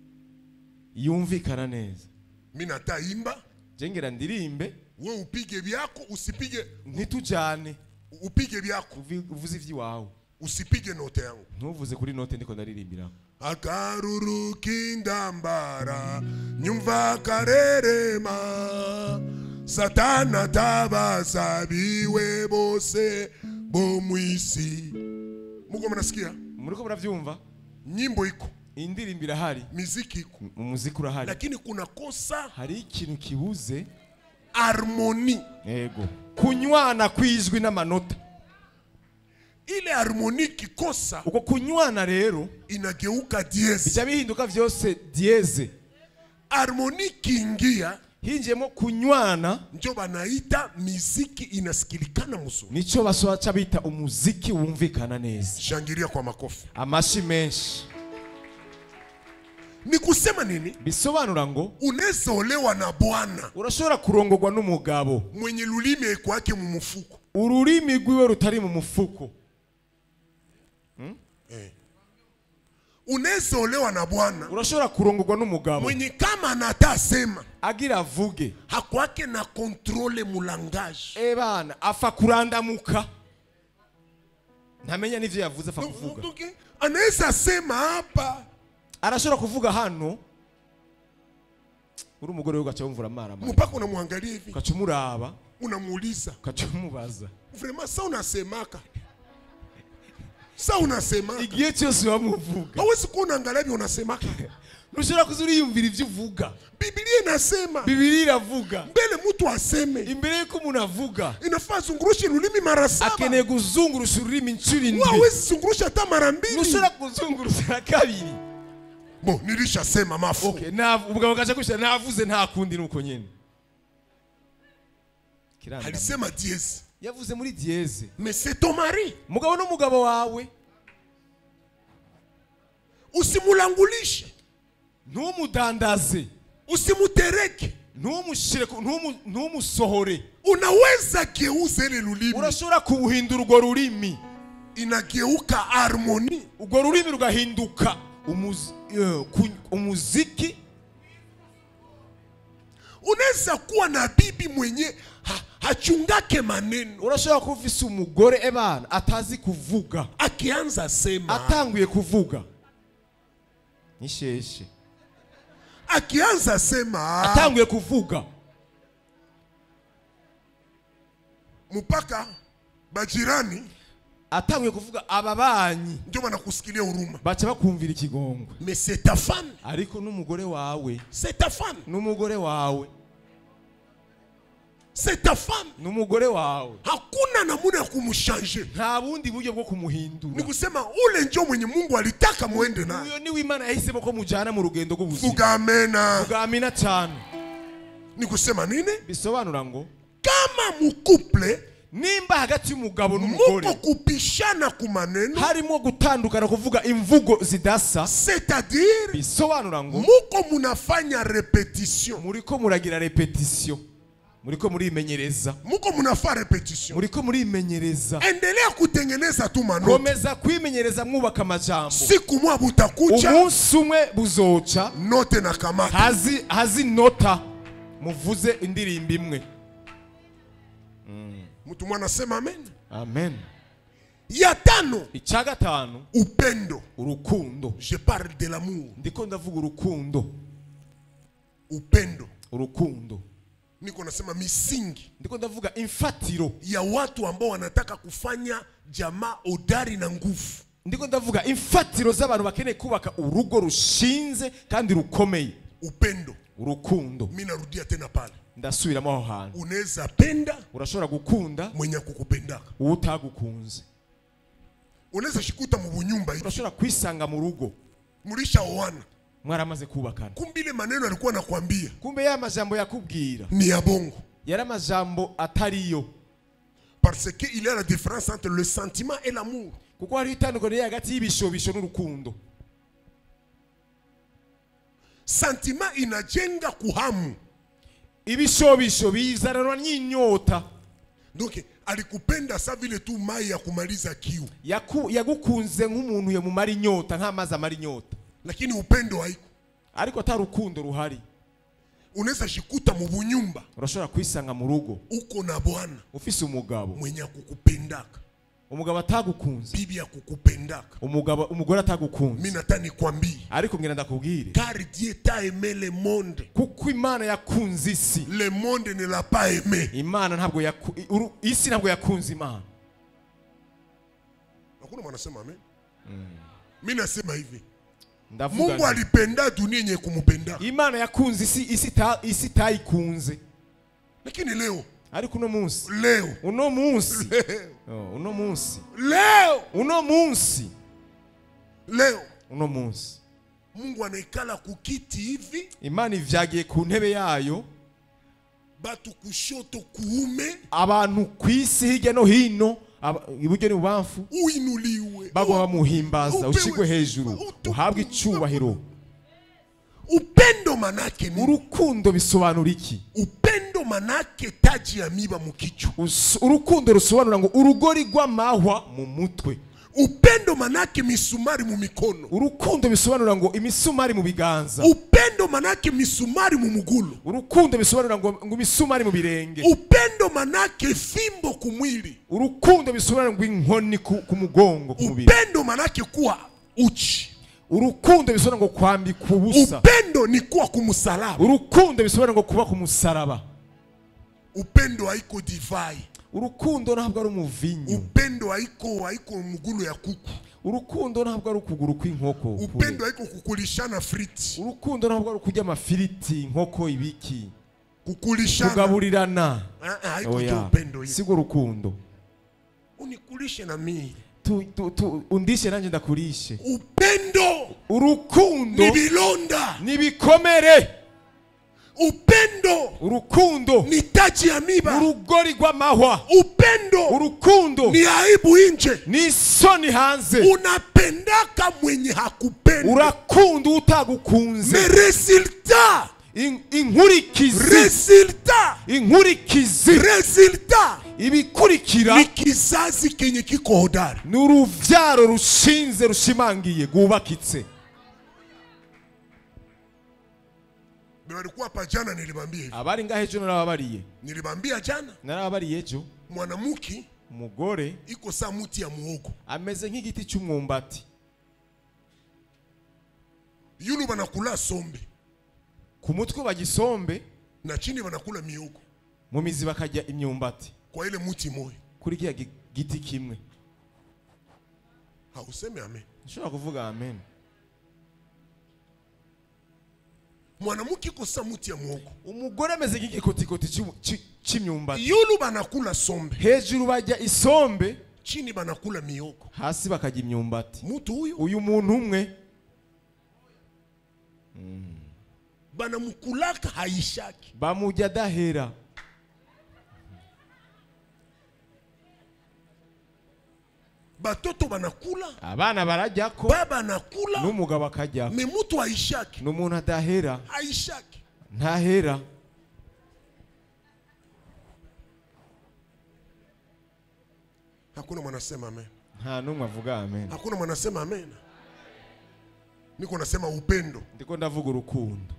Yumvikana neza. Mimi nataimba, Je ngira ndirimbe, we upige vyako, usipige, ntitujane, upige vyako, uvuze ivy'iwawe, usipige note yangu. Ntuvuze kuri note ndiko ndaririmbira. Akaruru k'indambara nyumva karerema Satana tabaza biwe bose bo mwisi. Muko mnasikia? Muriko muravyumva? Nyimbo iko, Indirimbo irahari, miziki iko, umuziki urahari, lakini kuna kosa hari ikintu kibuze. Harmonie. Yego, kunywana kwijwi n'amanota. Ile harmonie kikosa, Uko kunywana rero inageuka dièse. Bica bihinduka vyose dièse. Harmonie kiingia, Hinjiyemo kunywana, njo banaita miziki inasikilikana mzuri. Nico basoca bita umuziki wumvikana neza. Shangilia kwa makofi. Amashi menshi. Ni kusema nini? Bisobanura ngo Unaweza olewa na bwana urashobora kurongorwa n'umugabo mwenye lulimi kwake mu mufuko. Ururimi rwiwe rutari mu mufuko. Eh. Unaweza olewa na bwana Urashobora kurongorwa n'umugabo mwenye kama anatasema agira avuge hakwake na contrôle mu langage. Ebana afa kurandamuka, ntamenya n'ivyo yavuze, afa kuvuga. Donc, anaweza sema hapa, Arashobora kuvuga hano, uri umugore we ugaca wumvura amara mpaka unamwangalia hivi, ugaca umuraba, unamuuliza, ugaca umubaza, vraiment sa unasemaka, sa unasemaka, igihe cyose wamuvuga, hawezi kuwa unaangalia hivi unasemaka. Ntushobora kuza uriyumvira ivyo uvuga. Biblia inasema, Bibiliya iravuga, mbele mtu aseme, imbere y'uko umuntu avuga, inafaa zungurushe lulimi mara 7. Akeneye kuzungurusha ururimi inshuro 7. Hawezi zungurusha hata mara 2. Ntushobora kuzungurusha na kabiri. Bon, nilishasema mafu. Okay, umugabo gaca kwishura navuze, nta kundi nuko nyene. Kiranda. Alisema dièse. Yavuze muri dièse. Mais c'est ton mari. Mugabo n'umugabo wawe. Usimulangulishe. Ntumudandaze. Usimutereke. Ntumushire ntumusohore. Unaweza geuza ile lulimi. Urashobora kubuhindura urwo rurimi. Inageuka harmonie. Urwo rurimi rugahinduka umuziki. Unaweza kuwa na bibi mwenye hachungake maneno. Urashobora kuba ufise umugore ebana atazi kuvuga. Akianza sema. Atanguye kuvuga. Nisheshe. Akianza sema. Atanguye kuvuga. Mpaka bajirani Atanguye kuvuga ababanyi ndio wanakusikilia huruma. Baca bakumvira ikigongwe. Mais c'est ta femme. Ariko n'umugore wawe. C'est ta femme. N'umugore wawe. C'est ta femme. N'umugore wawe. Hakuna namna ya kumchanger. Nta bundi buryo bwo kumuhindura. Ni kusema ule ndio mwenye Mungu alitaka muende naye. Uyo niwe Imana yahisemo ko mujana mu rugendo rw'ubuzima. Vuga amena. Vuga amina cyane. Ni kusema nini? Bisobanura ngo kama mukuple nimba hagati y'umugabo n'umugore muko kupishana ku maneno, harimo gutandukana kuvuga imvugo zidasa, c'est-à-dire bisobanura ngo muko munafanya répétition, muriko muragira répétition, muriko murimenyereza, muko munafanya répétition, muriko murimenyereza. Endelea kutengeneza tu maneno, komeza kwimenyereza mwubaka amajambo. Siku mwa butakucha, umunsi umwe buzoca, note na kamata, hazi nota muvuze indirimbo imwe. Mtu mwana sema amen. Amen. Ya tano. Icya gatanu. Upendo. Urukundo. Je parle de l'amour. Ndiko ndavuga urukundo. Upendo. Urukundo. Niko nasema misingi. Ndiko ndavuga imfatiro ya watu ambao wanataka kufanya jamaa hodari na nguvu. Ndiko ndavuga imfatiro z'abantu bakeneye kubaka urugo rushinze kandi rukomeye. Upendo. Urukundo. Mimi narudia tena pale. Ndasubiramo aho hantu. Unaweza penda, urashobora gukunda mwenye kukupendaka. Utagukunze. Unaweza shikuta mu bunyumba hivi. Urashobora kwisanga mu rugo. Mulisha oana. Mwaramaze kubakana. Kumbe ile maneno alikuwa anakuambia. Kumbe ya majambo yakubwira. Ni ya bongo. Yari amajambo atariyo. Parce que il y a la différence entre le sentiment et l'amour. Kuko hari itandukaniro hagati y'ibishobisho n'urukundo. Sentiment inajenga kuhamu. Ibishobisho bizananwa n'inyota. Donc alikupenda sa vile tu mai ya kumaliza kiu. Yagukunze nk'umuntu yamumara inyota, nk'amazi amara inyota. Lakini upendo haiko. Ariko atarukundo ruhari. Unaweza shikuta mu bunyumba. Urashobora kwisanga mu rugo. Uko na bwana. Ufise umugabo. Mwenye kukupendaka. Umugabo atagukunze. Bibi akukupendaka. Umugabo umugore atagukunze. Mimi nataka nikwambie. Ariko ngira ndakubwire. Car Dieu t'a aimé le monde. Kuko Imana yakunze isi. Le monde ne l'a pas aimé. Imana ntabwo isi ntabwo yakunze Imana. Hakuna mwanasema amen. Mimi nasema hivi. Ndavuga. Mungu alipenda dunia yenye kumupenda. Imana yakunze isi isi tayikunze. Lakini leo ariko uno munsi. Leo. Uno munsi. Oh, uno munsi. Leo. Uno munsi. Leo. Uno munsi. Mungu anaikala kukiti hivi. Imana ivyagiye ku ntebe yayo. Batu kushoto kuume. Abantu kwisi hirya no hino, iburyo n'ibubamfu. Uinuliwe. Bagwa bamuhimbaza, ushigwe hejuru, uhabwe icubahiro. Upendo manake ni urukundo bisobanura iki? Upendo manake taji ya miba mukichwa. Urukundo rusobanura ngo urugori rw'amahwa mu mutwe. Upendo manake misumari mu mikono. Urukundo bisobanura ngo imisumari mu biganza. Upendo manake misumari mu mugulu. Urukundo bisobanura ngo imisumari mu birenge. Upendo manake fimbo kumwili. Urukundo bisobanura ngo inkoni ku mugongo ku mubiri. Upendo manake kuwa uchi. Urukundo bisobanura ngo kwambika ubusa. Upendo ni kuwa kumusalaba. Urukundo bisobanura ngo kuba ku musaraba. Upendo haiko divai. Urukundo ntabwo ari umuvinyu. Upendo haiko mugulu ya kuku. Urukundo ntabwo ari ukuguru kw'inkoko. Upendo haiko kukulishana friti. Urukundo ntabwo ari kurya amafiriti, inkoko, ibiki. Kukulishana. Kugaburirana. Haiko upendo. Sigo rukundo. Unikulishe na mimi. Undishe nanje ndakurishe. Upendo. Urukundo ni bilonda. Ni bikomere. Upendo. Urukundo ni taji ya miba. Urugori rw'amahwa. Upendo. Urukundo ni aibu nje. Ni isoni hanze. Unapendaka mwenye hakupenda. Urakunda utagukunze. Mais resultat. Inkurikizi. Resultat. Inkurikizi. Resultat. Ibikurikira ni kizazi kenye kiko hodari. Ni uruvyaro rushinze rushimangiye rwubakitse. Walikuwa hapa jana nilibambia hivi. Abari ngahe ejo narababariye. Nilibambia jana. Narababariye ejo. Mwanamke umugore iko sa muti ya muhogo. Ameze nk'igiti cy'umwumbati. Yulu banakula sombe. Ku mutwe bagisombe na chini banakula mihogo. Mu mizi bakajya imyumbati. Kwa ile muti moyo. Kuri kiya giti kimwe. Hauseme amen. Nshobora kuvuga amen. Mwanamke iko sa muti ya muhogo. Umugore ameze nk'igikotikoti cy'imyumbati. Yulu banakula sombe. Hejuru bajya isombe, chini banakula mihogo. Hasi bakajya imyumbati. Mutu huyu. Uyu muntu umwe banamukulaka haishaki. Bamujya dahera. Batoto banakula. Abana barajyako. Baba nakula. N'umugabo akajyako. Me mutu haishaki. N'umuntu adahera. Haishaki. Ntahera. Hakuna mwanasema amen. Nta numwe avuga amen. Hakuna mwanasema amen. Niko nasema upendo. Ndiko ndavuga urukundo.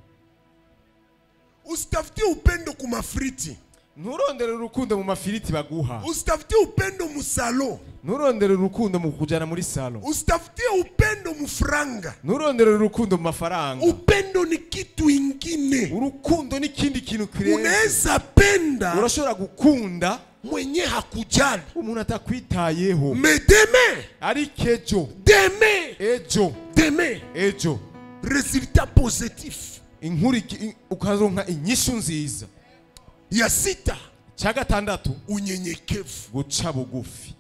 Usitafutie upendo kumafriti. Nturondere urukundo mu mafiriti baguha. Usitafutie upendo mu salon. Nturondere urukundo mu kujana muri salon. Usitafutie upendo mu franga. Nturondere urukundo mu mafaranga. Upendo ni kitu ingine. Urukundo ni kindi kintu kirenze. Unaweza penda. Urashobora gukunda mwenye hakujali. Umuntu atakwitayeho. Mais demain. Ariko ejo. Demain. Ejo. Demain. Ejo. Résultat positif. Inkuru ukaronka inyishu nziza. Ya sita. Cya gatandatu. Unyenyekevu. Guca bugufi.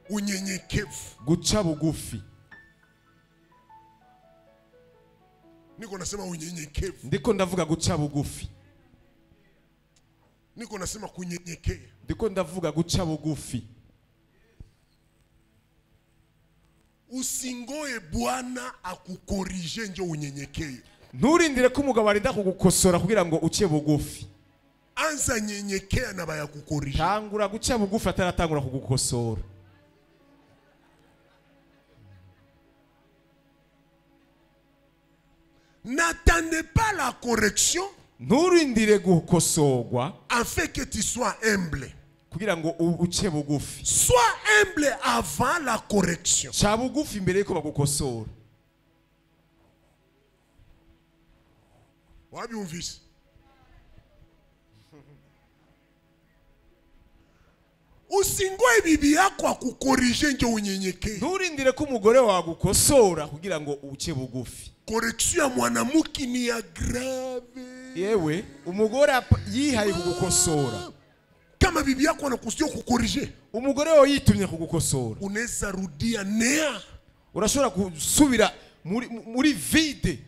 Unyenyekevu. Guca bugufi. Niko nasema unyenyekevu. Ndiko ndavuga guca bugufi. Niko nasema kunyenyekea. Ndiko ndavuga guca bugufi. Usingoe Bwana akukorije njo unyenyekee. Nturindire ko umugabo arinda kugukosora kugira ngo uce bugufi. Anza nyenyekea na bayakukorije. Tangura guca bugufi ataratangura kugukosora. N'attendez pas la correction. Nturindire gukosorwa. Afin que tu sois humble. Kugira ngo uce bugufi. Sois humble avant la correction. Ca bugufi imbere yuko bagukosora. Wabyumvise? Usingoe bibi yako akukorije njo unyenyekee. Nturindire ko umugore wagukosora kugira ngo uce bugufi. Correction ya mwanamke ni ya grave. Yewe umugore yihaye kugukosora. Kama bibi yako anakusudia kukorije, umugore wawe yitumye kugukosora, unaweza rudia nea. Urashobora gusubira muri vide.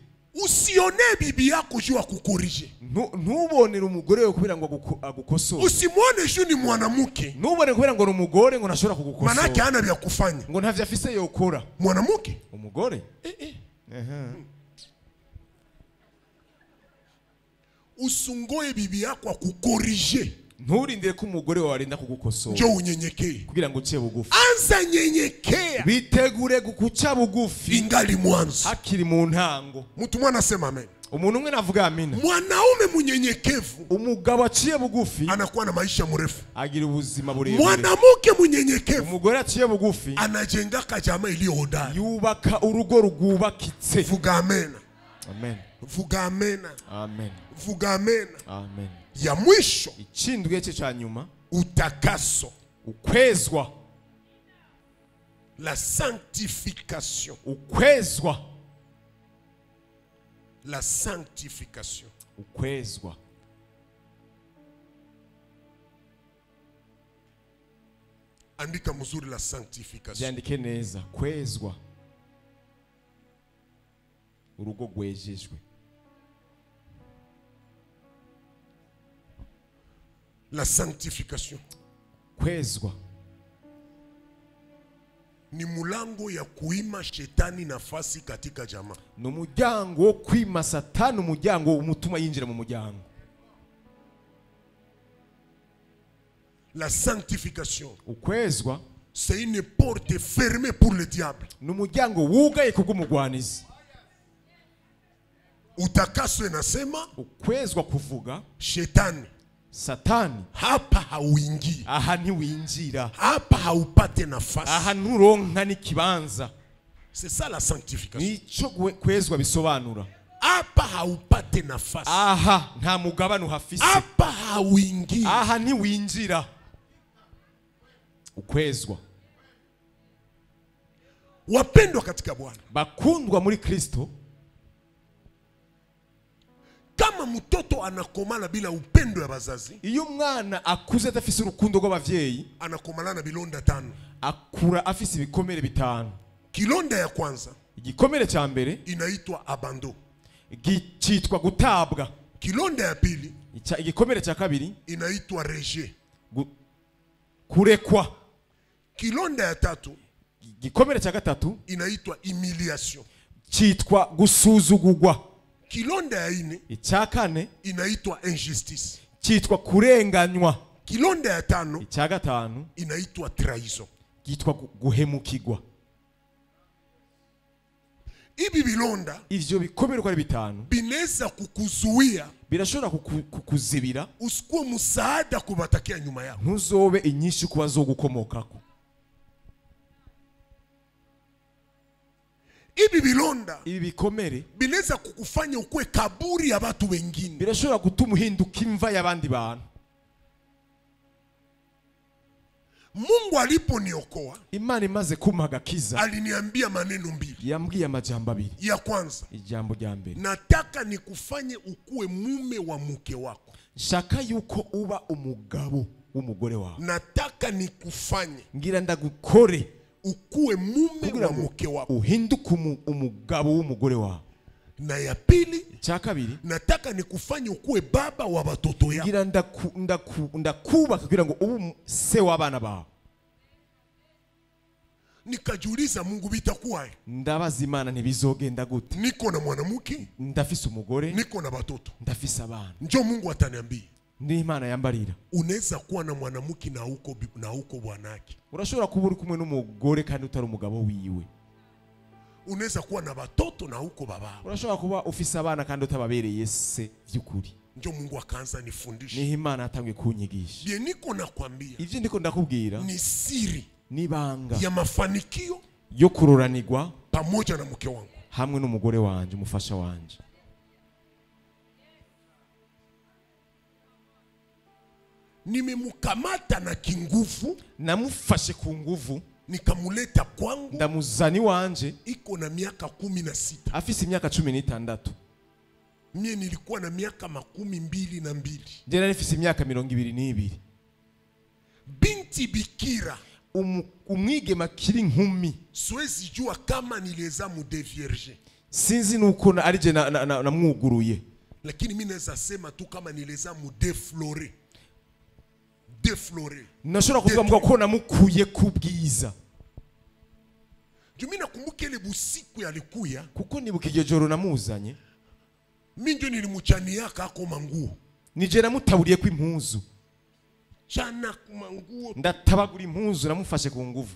Usione bibi yako juu akukorije. Ntubonere umugore wawe kubera ngo agukosore. Usimwone juu ni mwanamke. Ntubone kubera ngo ni umugore ngo ntashobora kugukosora. Manake hana vya kufanya. Ngo ntavyo afise yokora. Mwanamke? Umugore? Usungoe bibi yako akukorije. Nturindire ko umugore wawe arinda kugukosora. Njo unyenyekee. Kugira ngo uce bugufi. Anza nyenyekea. Bitegure guca bugufi. Ingali mwanzo. Hakiri mu ntango. Mtu mwana sema amen. Umuntu umwe navuga amina. Mwanaume munyenyekevu. Umugabo aciye bugufi. Anakuwa na maisha mrefu. Agira ubuzima burebure. Mwanamke munyenyekevu. Umugore aciye bugufi. Anajenga jamaa iliyo hodari. Yubaka urugo rwubakitse. Vuga amen. Amen. Vuga amen. Amen. Vuga amen. Amen. Ya mwisho. Ikindwe cye cya nyuma. Utakaso. Ukwezwa. La sanctification. Ukwezwa. La sanctification. Ukwezwa. Andika mzuri la sanctification. Byandike neza. Kwezwa. Urugo rwejejwe. La sanctification. Kwezwa. Ni mulango ya kuima shetani nafasi katika jamaa. Ni umuryango wo kwima satani umuryango umutuma yinjira mu muryango. La sanctification. Ukwezwa. C'est une porte fermée pour le diable. Ni umuryango wugaye kubw'umugwanizi. Utakaso inasema ukwezwa kuvuga shetani. Satani hapa hauingii. Aha ntiwinjira. Hapa haupate nafasi. Aha nturonka n'ikibanza. C'est ça la sanctification. Nico kwezwa bisobanura. Hapa haupate nafasi. Aha nta mugabane uhafise. Hapa hauingii. Aha ntiwinjira. Ukwezwa. Wapendwa katika Bwana. Bakundwa muri Kristo. Kama mtoto anakomala bila upendo ya bazazi, iyo umwana akuze adafise urukundo rw'abavyeyi, anakomala na bilonda tano. Akura afise ibikomere bitanu. Kilonda ya kwanza, igikomere cha mbere inaitwa abando, cyitwa gutabwa. Kilonda ya pili, igikomere cha kabiri, inaitwa rejet, kurekwa. Kilonda ya tatu, igikomere cha gatatu, inaitwa humiliation, cyitwa gusuzugurwa. Kilonda ya ine, icya kane, inaitwa injustice, cyitwa kurenganywa. Kilonda ya tano, icya gatanu, inaitwa trahison, cyitwa guhemukirwa. Ibi bilonda ivyo bikomere uko ari bitanu binaweza kukuzuia, birashobora kukuzibira usikuwe msaada kubatakia nyuma yako, ntuzobe inyishu ku bazogukomokako. Ibi bilonda, ibi bikomere binaweza kukufanya ukue kaburi ya watu wengine, birashobora gutuma uhinduka imva y'abandi bantu. Mungu aliponiokoa, Imana imaze kumpa agakiza, aliniambia maneno mbili. Yambwiye amajambo abiri. Ya kwanza, ijambo rya mbere, nataka nikufanye ukue mume wa mke wako. Shaka yuko uba umugabo w'umugore wawe. Nataka nikufanye, ngira ndagukore, ukue mume wa mke wako, uhinduke umugabo w'umugore wawe. Na ya pili, cya kabiri, nataka nikufanye ukue baba wa watoto yako. Ngira ndakubaka kugira ngo ube se w'abana bawe. Nikajiuliza, Mungu bitakuwa? Ndabaza Imana ntibizogenda gute? Niko na mwanamke, ndafise umugore, niko na watoto, ndafise abana. Njo Mungu ataniambia, ni Imana yambarira, unaweza kuwa na mwanamke na uko bwanake. Urashobora kuba uri kumwe n'umugore kandi utari umugabo wiwe. Unaweza kuwa na watoto na uko baba. Urashobora kuba ufise abana kandi utababereye se by'ukuri. Njo Mungu akaanza nifundisha. Ni Imana yatangiye kunyigisha. Bie niko nakwambia, ivyo ndiko ndakubwira ni siri, nibanga ya mafanikio yo kuroranirwa pamoja na mke wangu, hamwe n'umugore wanje, umufasha wanje. Nimemkamata na kinguvu, namufashe ku nguvu, nikamuleta kwangu, ndamuzani wanje, iko na miaka 16, afise imyaka 16. Mie nilikuwa na miaka 22. Nje nari imyaka 22. Binti bikira, umwigema kiri nkumi, siwezi jua kama niliweza mudevierge. Sinzi nuko arije namwuguruye, lakini mimi naweza sema tu kama niliweza mudeflore. Deflore. Nashobora kuvuga ngo ko namukuye kubwiza. Mimi nakumbuka ile busiku yalikuya, kuko nibuka iryo joro namuzanye, mimi ndio nilimuchaniaka ako manguo, nije namutaburiye ko impuzu, chana kumanguo, ndatabagura impuzu, namufashe ku nguvu.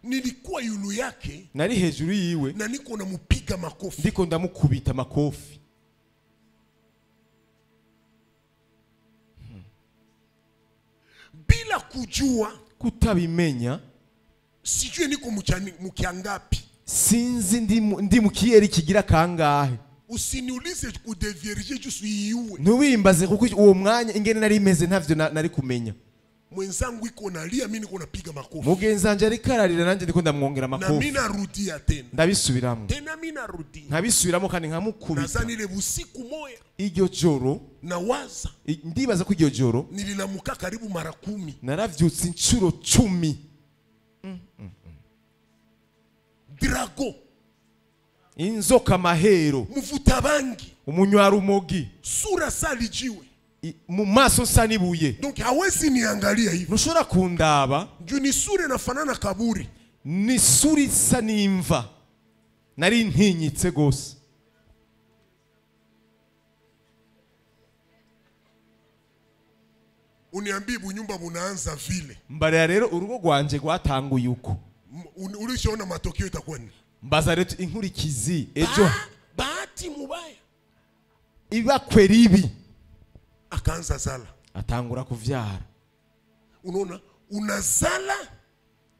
Nilikuwa yulu yake, nari hejuru yiwe, na niko namupiga makofi, ndiko ndamukubita makofi. Bila kujua, kutabimenya, sijui niko mukiangapi, sinzi ndi mukiyeri kigira kangahe. Usiniulize kudevierge juste iwe, ntiwimbaze kuko uwo mwanya ingene nari meze ntavyo nari kumenya. Mwenzangu iko nalia, mimi niko napiga makofi. Mugenzi wanje ariko ararira, nanje ndiko ndamwongera makofi. Na mimi narudia tena, ndabisubiramo tena, mimi narudia, nkabisubiramo kandi nkamukubita. Nazani ile busiku moya, iryo joro nawaza, ndibaza ko iryo joro nililamuka karibu mara 10, naravyutse inshuro 10. Drago, inzoka mahero, muvuta bangi, umunywarumogi, sura salijiwe, mu maso nsa n'ibuye. Donc hawezi niangalia hivi, ntushobora kundaba, juu ni sura inafanana kaburi, ni sura isa n'imva. Nari ntinyitse gose. Uniambie bunyumba bunaanza vile. Mbarira rero urugo rwanje rwatanguye uko. Ulishaona matokeo itakuwa nini? Mbaza rero inkurikizi ejo. Bahati mubaya, ibakwe ribi, akaanza zala, atangura kuvyara. Unaona, unazala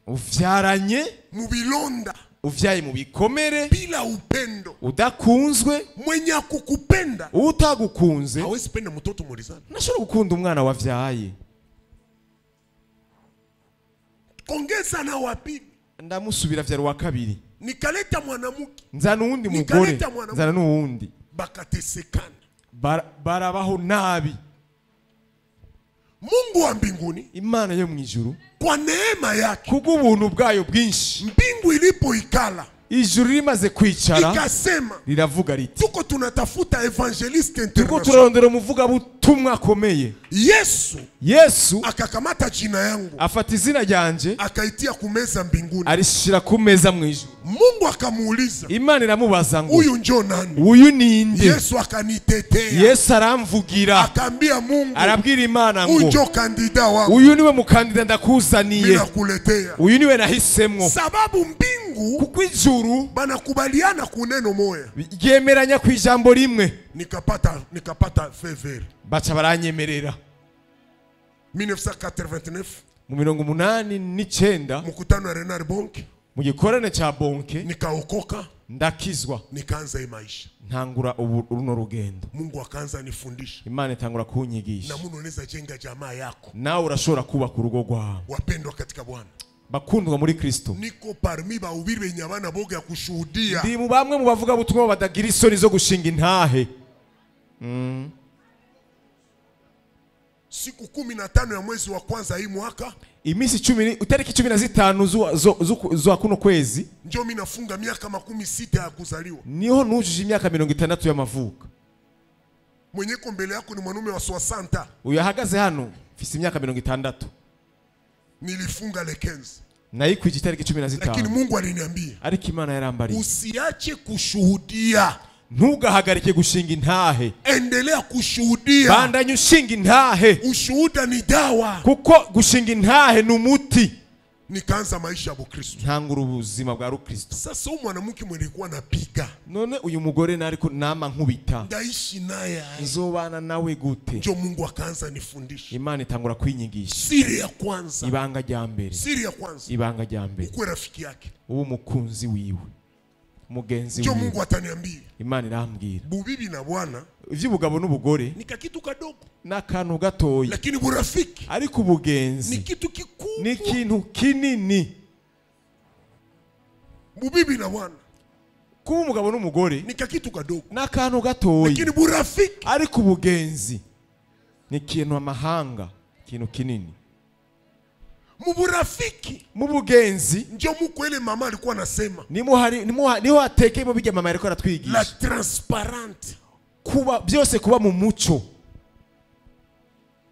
uvyaranye mubilonda, uvyaye mu bikomere, bila upendo, udakunzwe. Mwenye akukupenda, utagukunze, hawezi penda mtoto mulizana. Nashobora gukunda umwana wavyaye. Kongeza na wa pili, ndamusubira vyara wa kabiri, nikaleta mwanamke, nzana uwundi mugore, nzana n'uwundi, bakatesekana, barabaho nabi. Mungu wa mbinguni, Imana yo mwijuru, kwa neema yake, kubw'ubuntu bwayo bwinshi, mbingu ilipoikala, ijuru rimaze kwicara, ikasema, riravuga riti, tuko tunatafuta evangeliste international, tuko turarondera umuvugabutumwa akomeye. Yesu akakamata jina yangu, afata izina ryanje, akaitia kumeza mbinguni, arishira kumeza mwijuru. Mungu akamuuliza, Imana iramubaza ngo, uyu njo nani? Uyu ninde? Yesu akanitetea, Yesu aramvugira, akambia Mungu, arabwira Imana ngo, uyu njo kandida wangu, uyu niwe mukandida ndakuzaniye, ninakuletea, uyu niwe nahisemwo. Sababu mbingu Mbingu Kuko ijuru banakubaliana kuneno moya. Ryemeranya ku ijambo rimwe. Nikapata feu vert. Baca baranyemerera. 1989 mu 89 mkutano wa Renard Bonke, mu gikorane cha Bonke, nikaokoka, ndakizwa, nikaanza maisha, ntangura runo rugendo. Mungu akaanza nifundisha, Imana itangura kunyigisha, na Mungu unaweza jenga jamaa yako, nawe urashobora kubaka urugo rwawe. Wapendwa katika Bwana, bakundwa muri Kristo, niko parmi bahubiri benye abana boga ya kushuhudia. Ndi mu bamwe mu bavuga butumwa badagira isoni zo gushinga intahe. Siku 15 ya mwezi wa kwanza hii mwaka, iminsi 10 itariki 15 zwa kuno kwezi, njo mimi nafunga miaka 60 ya kuzaliwa. Niho nujuje imyaka 60 y'amavuko. Mwenyeko mbele yako ni mwanaume wa 60. Uyu ahagaze hano mfise imyaka 60. Nilifunga le 15. Nayikwije itariki 15. Lakini Mungu aliniambia, ariko Imana yarambariye, usiache kushuhudia. Ntugahagarike gushinga intahe. Endelea kushuhudia. Bandanya ushinga intahe. Ushuhuda ni dawa. Kuko gushinga intahe ni umuti. Nikaanza maisha ya Bukristo. Ntangura ubuzima bwa Rukristo. Sasa huyu mwanamke mwenye napiga. None uyu mugore nariko nama nkubita. Ndaishi naye. Nzobana nawe gute? Njo Mungu akaanza nifundisha. Imana itangura kwinyigisha. Siri ya kwanza. Ibanga rya mbere. Siri ya kwanza. Ibanga rya mbere. Ukwe rafiki yake. Ubu mukunzi wiwe. Mugenzi wiwe. Mungu ataniambia. Imana irambwira. Bubibi na bwana ivy'ubugabo n'ubugore ni kakitu kadogo. N'akantu gatoya. Lakini burafiki ariko ubugenzi ni kitu kikubwa. Ni kintu kinini. Bubibi na bwana, kuba umugabo n'umugore ni kakitu kadogo. N'akantu gatoya. Lakini burafiki ariko ubugenzi ni kintu amahanga, kintu kinini. Muburafiki, mubugenzi njo muko ile mama alikuwa anasema. Niho atekemo bijya mama ariko aratwigisha. La transparente. Kuba byose kuba mu muco.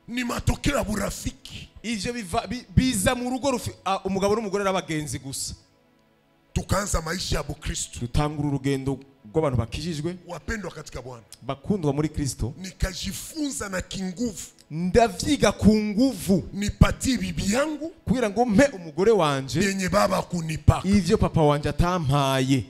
Ni matokeo ya burafiki. Ivyo biza mu rugo umugabo n'umugore arabagenzi gusa. Tukaanza maisha ya Bukristo. Dutangura urugendo rw'abantu bakijijwe. Wapendwa katika Bwana. Bakundwa muri Kristo. Nikajifunza na kinguvu. Ndavyiga ku nguvu. Nipatie bibi yangu kugira ngo mpe umugore wanje yenye baba kunipaka. Ivyo papa wanje atampaye.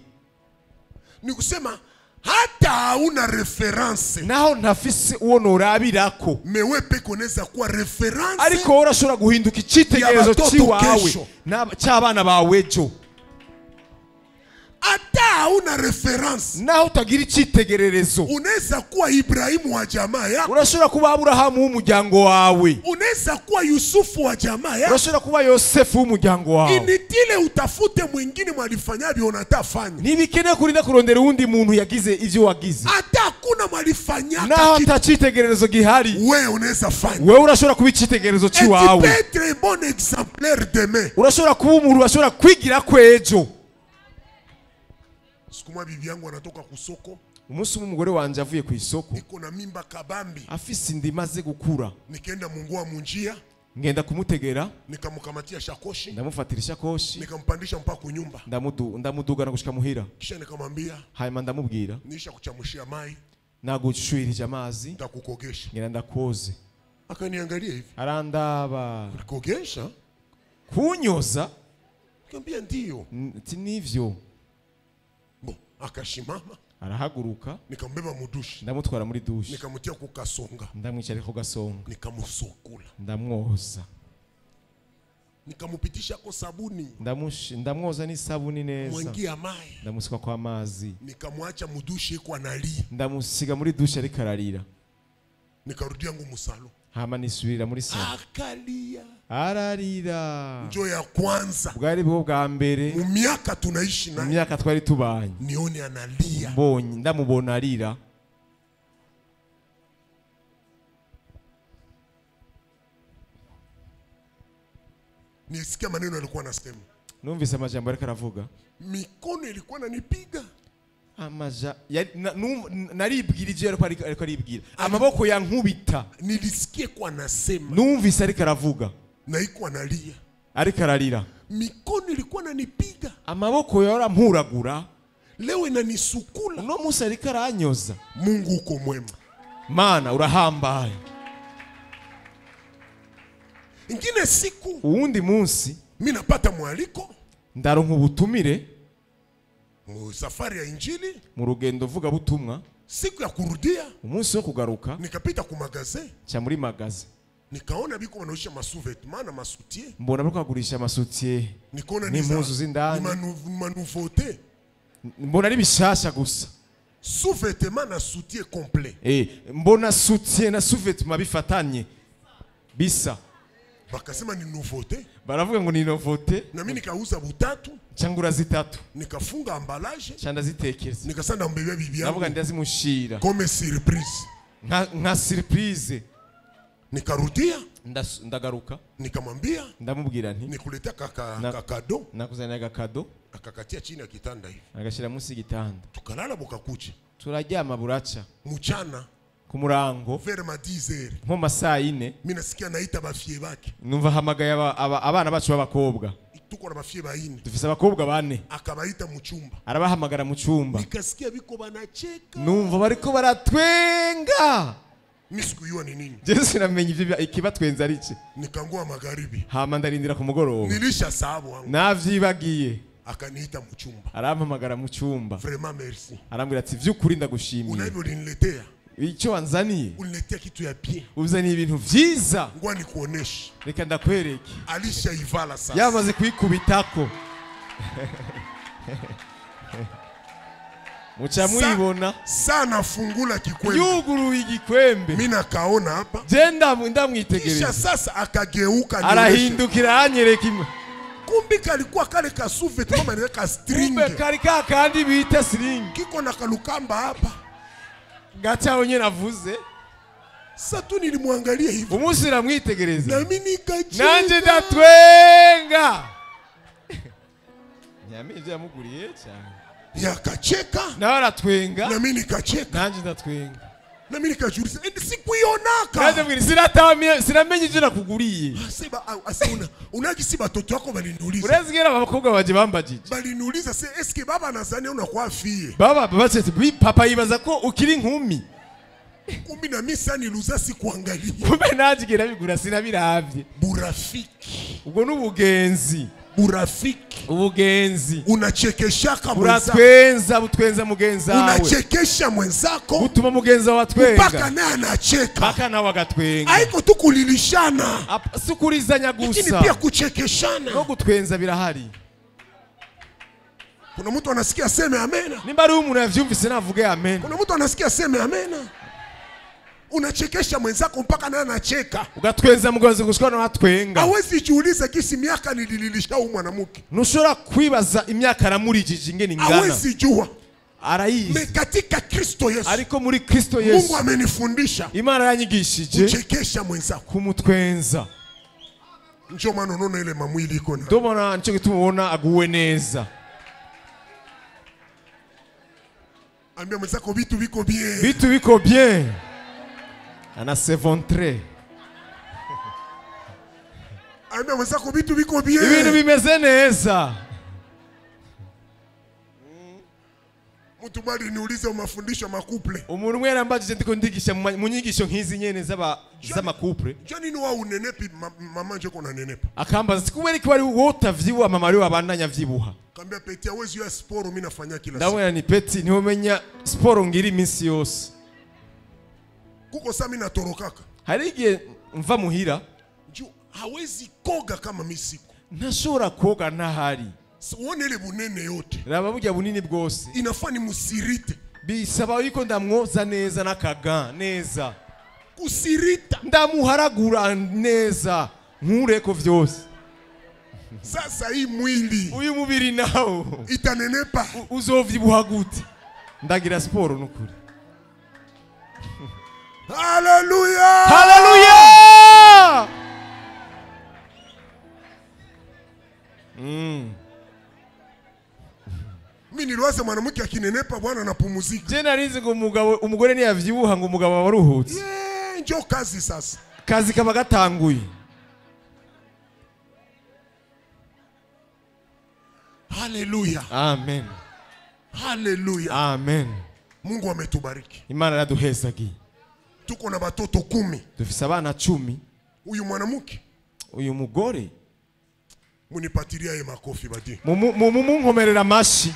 Ni kusema hata hauna reference. Naho ntafise uwo norabirako. Mewe peke unaweza kuwa reference. Ariko urashobora guhinduka icitegererezo ciwawe cy'abana bawe ejo. Hata hauna reference. Naho utagira icitegererezo. Unaweza kuwa Ibrahimu wa jamaa yako. Urashobora kuba Aburahamu w'umuryango wawe. Unaweza kuwa Yusufu wa jamaa yako. Urashobora kuba Yosefu w'umuryango wawe. Initile utafute mwingine mwalifanyavyo unatafanya. Nibikene kurinda kurondera uwundi muntu yagize ivyo wagize. Hata hakuna mwalifanyaka. Naho atacitegererezo gihari. Wewe unaweza fanya. Wewe urashobora kuba icitegererezo ciwawe. Et tu peux être un bon exemplaire demain. Urashobora kuba umuntu urashobora kwigira kwejo. Siku moja bibi yangu anatoka kusoko. Umunsi umugore wanje avuye ku isoko. Niko na mimba kabambi. Afise inda imaze gukura. Nikaenda mungua munjia. Ngenda kumutegera. Nikamkamatia shakoshi. Ndamufatira ishakoshi. Nikampandisha mpaka kunyumba. Ndamudugana gushika muhira. Kisha nikamwambia. Hanyuma ndamubwira. Nisha kuchamushia mai. Nagushwirije amazi. Ndakukogesha. Ngenda ndakoze. Akaniangalia hivi. Arandaba. Kukogesha? Kunyoza? Nikamwambia ndio. Nivyo. Akashimama. Arahaguruka. Nikambeba mudushi. Ndamutwara muri dushi. Nikamutia kukasonga. Ndamwicarika ku gasonga. Nikamusukula. Ndamwoza. Nikamupitisha kwa sabuni. Ndamwoza n'isabuni neza. Mwangia mai. Ndamusuka kwa amazi. Nikamwacha mudushi iko analia. Ndamusiga muri dushi ariko ararira. Nikarudia ngo musalo. Hama nisubirira muri salo. Akalia. Ararira. Njo ya kwanza. Bwari bwo bwa mbere. Mu myaka tunaishi naye. Mu myaka twari tubanye. Nione analia. Mbonye ndamubona arira. Nilisikia maneno alikuwa anasema. Numvise amajambo ariko aravuga. Mikono ilikuwa inanipiga. Amaja naribwira ivyo ariko aribwira. Amaboko yankubita. Nilisikia kwa anasema. Numvise ariko aravuga. Na iko analia. Ariko ararira. Mikono ilikuwa inanipiga. Amaboko yarampuragura. Leo inanisukula. Uno munsi ariko aranyoza. Mungu uko mwema. Mana urahambaye. Ingine siku uwundi munsi mimi napata mwaliko, ndaronka ubutumire, Mu safari ya injili, mu rugendo vuga butumwa, siku ya kurudia, umunsi wo kugaruka, nikapita ku magasin, ca muri magasin, nikaona biko wanaosha masous-vêtements na masoutien, mbona bariko bagurisha amasutiye nikaona n'impuzu z'indani, manouveauté, mbona ari bishasha gusa, sous-vêtements na soutien complet, mbona soutien na sous-vêtements bifatanye bisa, bakasema ni nouveauté, baravuga ngo ni nouveauté, na mimi nikauza butatu, cyangura zitatu, nikafunga emballage, cyanda zitekeza, nikasanda mbebe bibi yangu, ndavuga ndazimushira comme surprise, nka surprise, nikarudia, ndagaruka, nikamwambia, ndamubwira nti nikuletea kaka cadeau, nakuzanira agakado, akakatia chini ya kitanda hivi, agashira munsi y'igitanda, tukalala bukakucha, turaryama buraca, mchana ku murango, vers ma 10h, nko masaa 4, mimi nasikia naita bafie bake, numva hamagaye abana bacu b'abakobwa, tuko na bafie baine, dufise abakobwa bane, akabaita mu chumba, arabahamagara mu chumba, nikasikia biko banacheka, numva bariko baratwenga, mimi sikujua ni nini, je sinamenye ivyo ikibatwenza ari iki, nikangua magharibi, hama ndarindira ku mugoroba, nilisha sababu wangu, navyibagiye, akaniita mu chumba, arampamagara mu chumba, vraiment merci, arambwira ati vy'ukuri ndagushimiye, unavyo uliniletea, icyo wanzaniye, uniletea kitu ya bien, uzaniye ibintu vyiza, ngwa nikuoneshe, reka ndakwereke, alisha ivala sasa, yamaze kuyikubitako, muca muyibona sana, fungula kikwembe, yuguruye igikwembe, mimi nakaona hapa, je ndamwitegereza, kisha sasa akageuka, arahindukira anyereka imwe, kumbi kalikuwa kale ka sous-vêtement kama ni ka string, kumbe kari ka kandi bita string, kiko na kalukamba hapa, gacha wenye navuze, sasa tu nilimwangalia hivi, umunsi namwitegereza, na mimi nikacheka, nanje ndatwenga, nyamije yamuguriye cyane, yakacheka nawe aratwenga, na mimi nikacheka, nanje ndatwenga, na mimi nikajiuliza sikuionaka, nanje mbwira siratamye, sinamenye ivyo nakuguriye, seba asuna unagisi batoto wako baliniuliza, urazigera abakobwa baje bambajije, baliniuliza se eske baba nazani unakuwa fille, baba bacete papa yibaza ko ukiri inkumi, kumbi na mimi niluza sikuangalia, kumbe naje bigura sinabiravye, burafiki, ubwo n'ubugenzi, burafiki, ubugenzi, unachekeshaka mwenzako, uratwenza, butwenza mugenzi wawe, unachekesha mwenzako, butuma mugenzi wawe atwenga, mpaka naye anacheka, mpaka nawe agatwenga, haiko tu kulilishana, si kurizanya gusa, lakini pia kuchekeshana, no gutwenza birahari. Kuna mtu anasikia aseme amena, nimba ari umuntu yavyumvise navuge amen, kuna mtu anasikia aseme amena, unachekesha mwenzako mpaka naye anacheka, ugatwenza mugenzi gushika no atwenga, hawezi jiuliza kisi miaka nilililisha huyu mwanamke, ntushobora kwibaza imyaka namurijije ingene ingana, hawezi jua, arayizi, me katika Kristo Yesu, ariko muri Kristo Yesu Mungu amenifundisha, Imana yanyigishije kuchekesha mwenzako, kumutwenza, njo maana unaona ile mamwili iko na, ndio maana nico gituma ubona aguwe neza. Ambia mwenzako vitu viko bien, vitu viko bien, ana se vontre, ambia mwenzako vitu viko bien, ibintu bimeze neza. Mtu bali niulize mafundisho makuple, umuntu umwe yarambajije ndiko ndigisha mu nyigisho nkizi nyene z'aba z'amakuple, jani ni wa unenepi mama nje kona nenepa, akambaza sikubera iki wari wotavyibuha mama ari wabandanya vyibuha, kambia peti hawezi ya sport mimi nafanya kila siku, ndabona ni peti niho sport ngira iminsi yose, kuko sasa mimi natorokaka, hari igihe mva muhira, hawezi koga kama mimi siku, ntashobora koga ntahari, uone ile bunene yote, raba burya bunini bwose, inafaa ni musirite, bisaba yuko ndamwoza neza n'akaga neza, kusirita, ndamuharagura neza nkureko vyose, sasa hii mwili, uyu mubiri nawo itanenepa, uzovyibuha gute, ndagira sport nukuri. Haleluya, haleluya. Mimi niliwaza mwanamke akinenepa bwana anapumzika. Je narizi ngo umugabo umugore ntiyavyibuha ngo umugabo abaruhutse. Yeah, njo kazi sasa. Kazi kaba gatanguye. Haleluya. Amen. Haleluya. Amen. Mungu ametubariki. Imana yaraduhezagiye. Tuko na batoto 10. Dufise abana 10. Uyu mwanamke, uyu mugore, munipatiria ye makofi badi. Mumunkomerera amashi.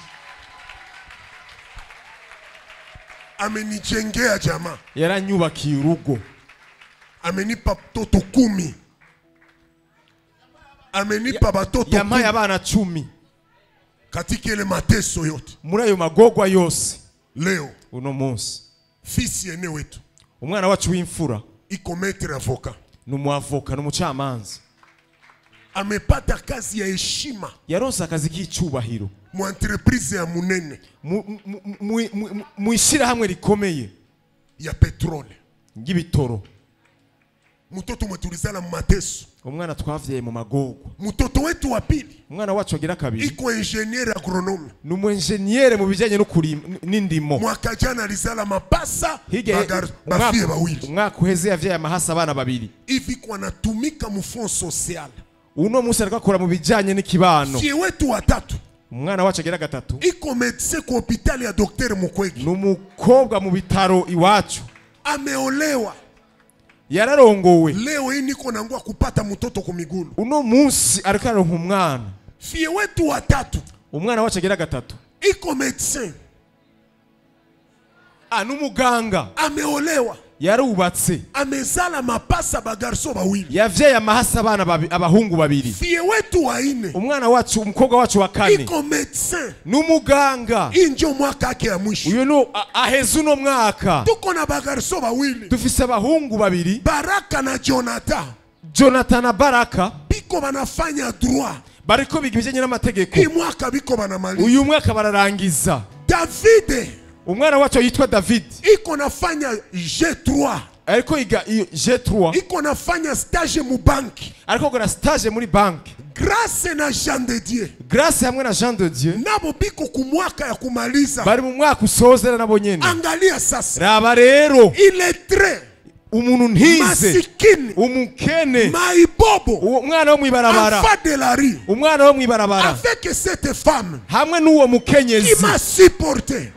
Amenijengea jamaa. Yaranyubakiye urugo. Amenipa toto 10. Amenipa batoto. Yampaye abana 10. Katika ile mateso yote. Muri ayo magogwa yose. Leo uno munsi fils yene wetu. Umwana wacu w'imfura iko maître avocat. Ni umuavoka, ni umucamanza. Amepata kazi ya heshima. Yaronse akazi k'icubahiro. Mu entreprise ya munene. Mu ishirahamwe rikomeye ya petrole. Y'ibitoro. Mtoto mutulizala mu mateso. Umwana twavyaye mu magogwa. Mtoto wetu wa pili. Umwana wacu agira kabiri. Iko engineer agronome. Ni umu engineer mu bijanye no kurima n'indimo. Mwaka jana alizala mapasa bafie bawili. Umwaka uheze yavyaye amahasa abana babiri. Hivi kwa natumika mu fond social. Uno munsi ariko akora mu bijanye n'ikibano. Fie wetu watatu. Umwana wacu agira gatatu. Iko medecin ku hospitali ya Dr. Mukwege. Ni umukobwa mu bitaro iwacu. Ameolewa. Yararongowe. Leo hii niko nangua kupata mtoto ku migulu. Uno munsi ariko aronka umwana. Fie wetu watatu. Umwana wacu agira gatatu. Iko medecin. N'umuganga. Ameolewa. Yarubatse. Amezala mapasa bagarso bawili. Yavyaye amahasa abana abahungu babiri. Fie wetu wa ine. Umwana wacu umukobwa wacu wa kane. Iko medecin. N'umuganga. Injo mwaka yake ya mwisho. Uyu no aheze uno mwaka. Tuko na bagarso bawili. Dufise abahungu babiri. Baraka na Jonathan. Jonathan na Baraka. Biko banafanya droit. Bariko biga ibijanye n'amategeko. Uyu mwaka biko banamaliza. Uyu mwaka bararangiza. Davide. Umwana wacu yitwa David. Iko nafanya G3. Ariko iga G3. Iko nafanya stage mu banki. Ariko gora stage muri banki. Grâce na Jean de Dieu. Grâce hamwe na Jean de Dieu. Nabo biko ku mwaka ya kumaliza. Bari mu mwaka usozera nabo nyene. Angalia sasa. Raba rero. Il est très umuntu ntize. Masikini. Umukene. Maibobo. Umwana wo mwibarabara. Enfant de la rue. Umwana wo mwibarabara. Avec cette femme. Hamwe n'uwo mukenyezi. Qui m'a supporté.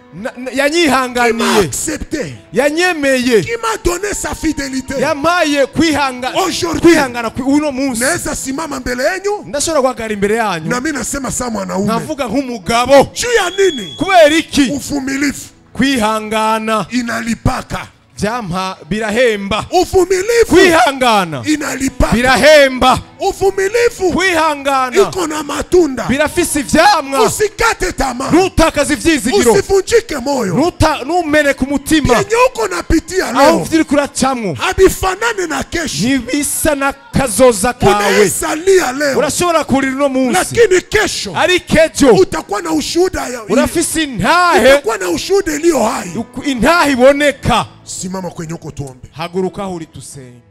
Yanyihanganiye. Yanyemeye. Qui m'a donné sa fidélité. Yampaye kwihangana uno munsi. Naweza simama mbele yenu. Ndashobora guhagarara imbere yanyu. Na mimi nasema sa mwanaume. Nkavuga nk'umugabo. Juu ya nini? Kubera iki? Uvumilivu. Kwihangana. Inalipaka. Byampa birahemba. Uvumilivu. Kwihangana. Inalipaka. Birahemba. Uvumilivu. Kwihangana. Iko na matunda. Birafise ivyamwa. Usikate tamaa. Ntutakaze ivyizigiro. Usivunjike moyo. Ntumeneke umutima. Yenye uko napitia leo. Aho uri kuracamwo. Habifanane na kesho. Ntibisa na kazoza kawe. Unaweza lia leo. Urashobora kurira uno munsi. Lakini kesho. Ariko ejo. Utakuwa na ushuhuda. Urafise intahe. Utakuwa na ushuhuda iliyo hai. Intahe iboneka. Simama kwenye uko tuombe. Haguruka aho uri dusenge.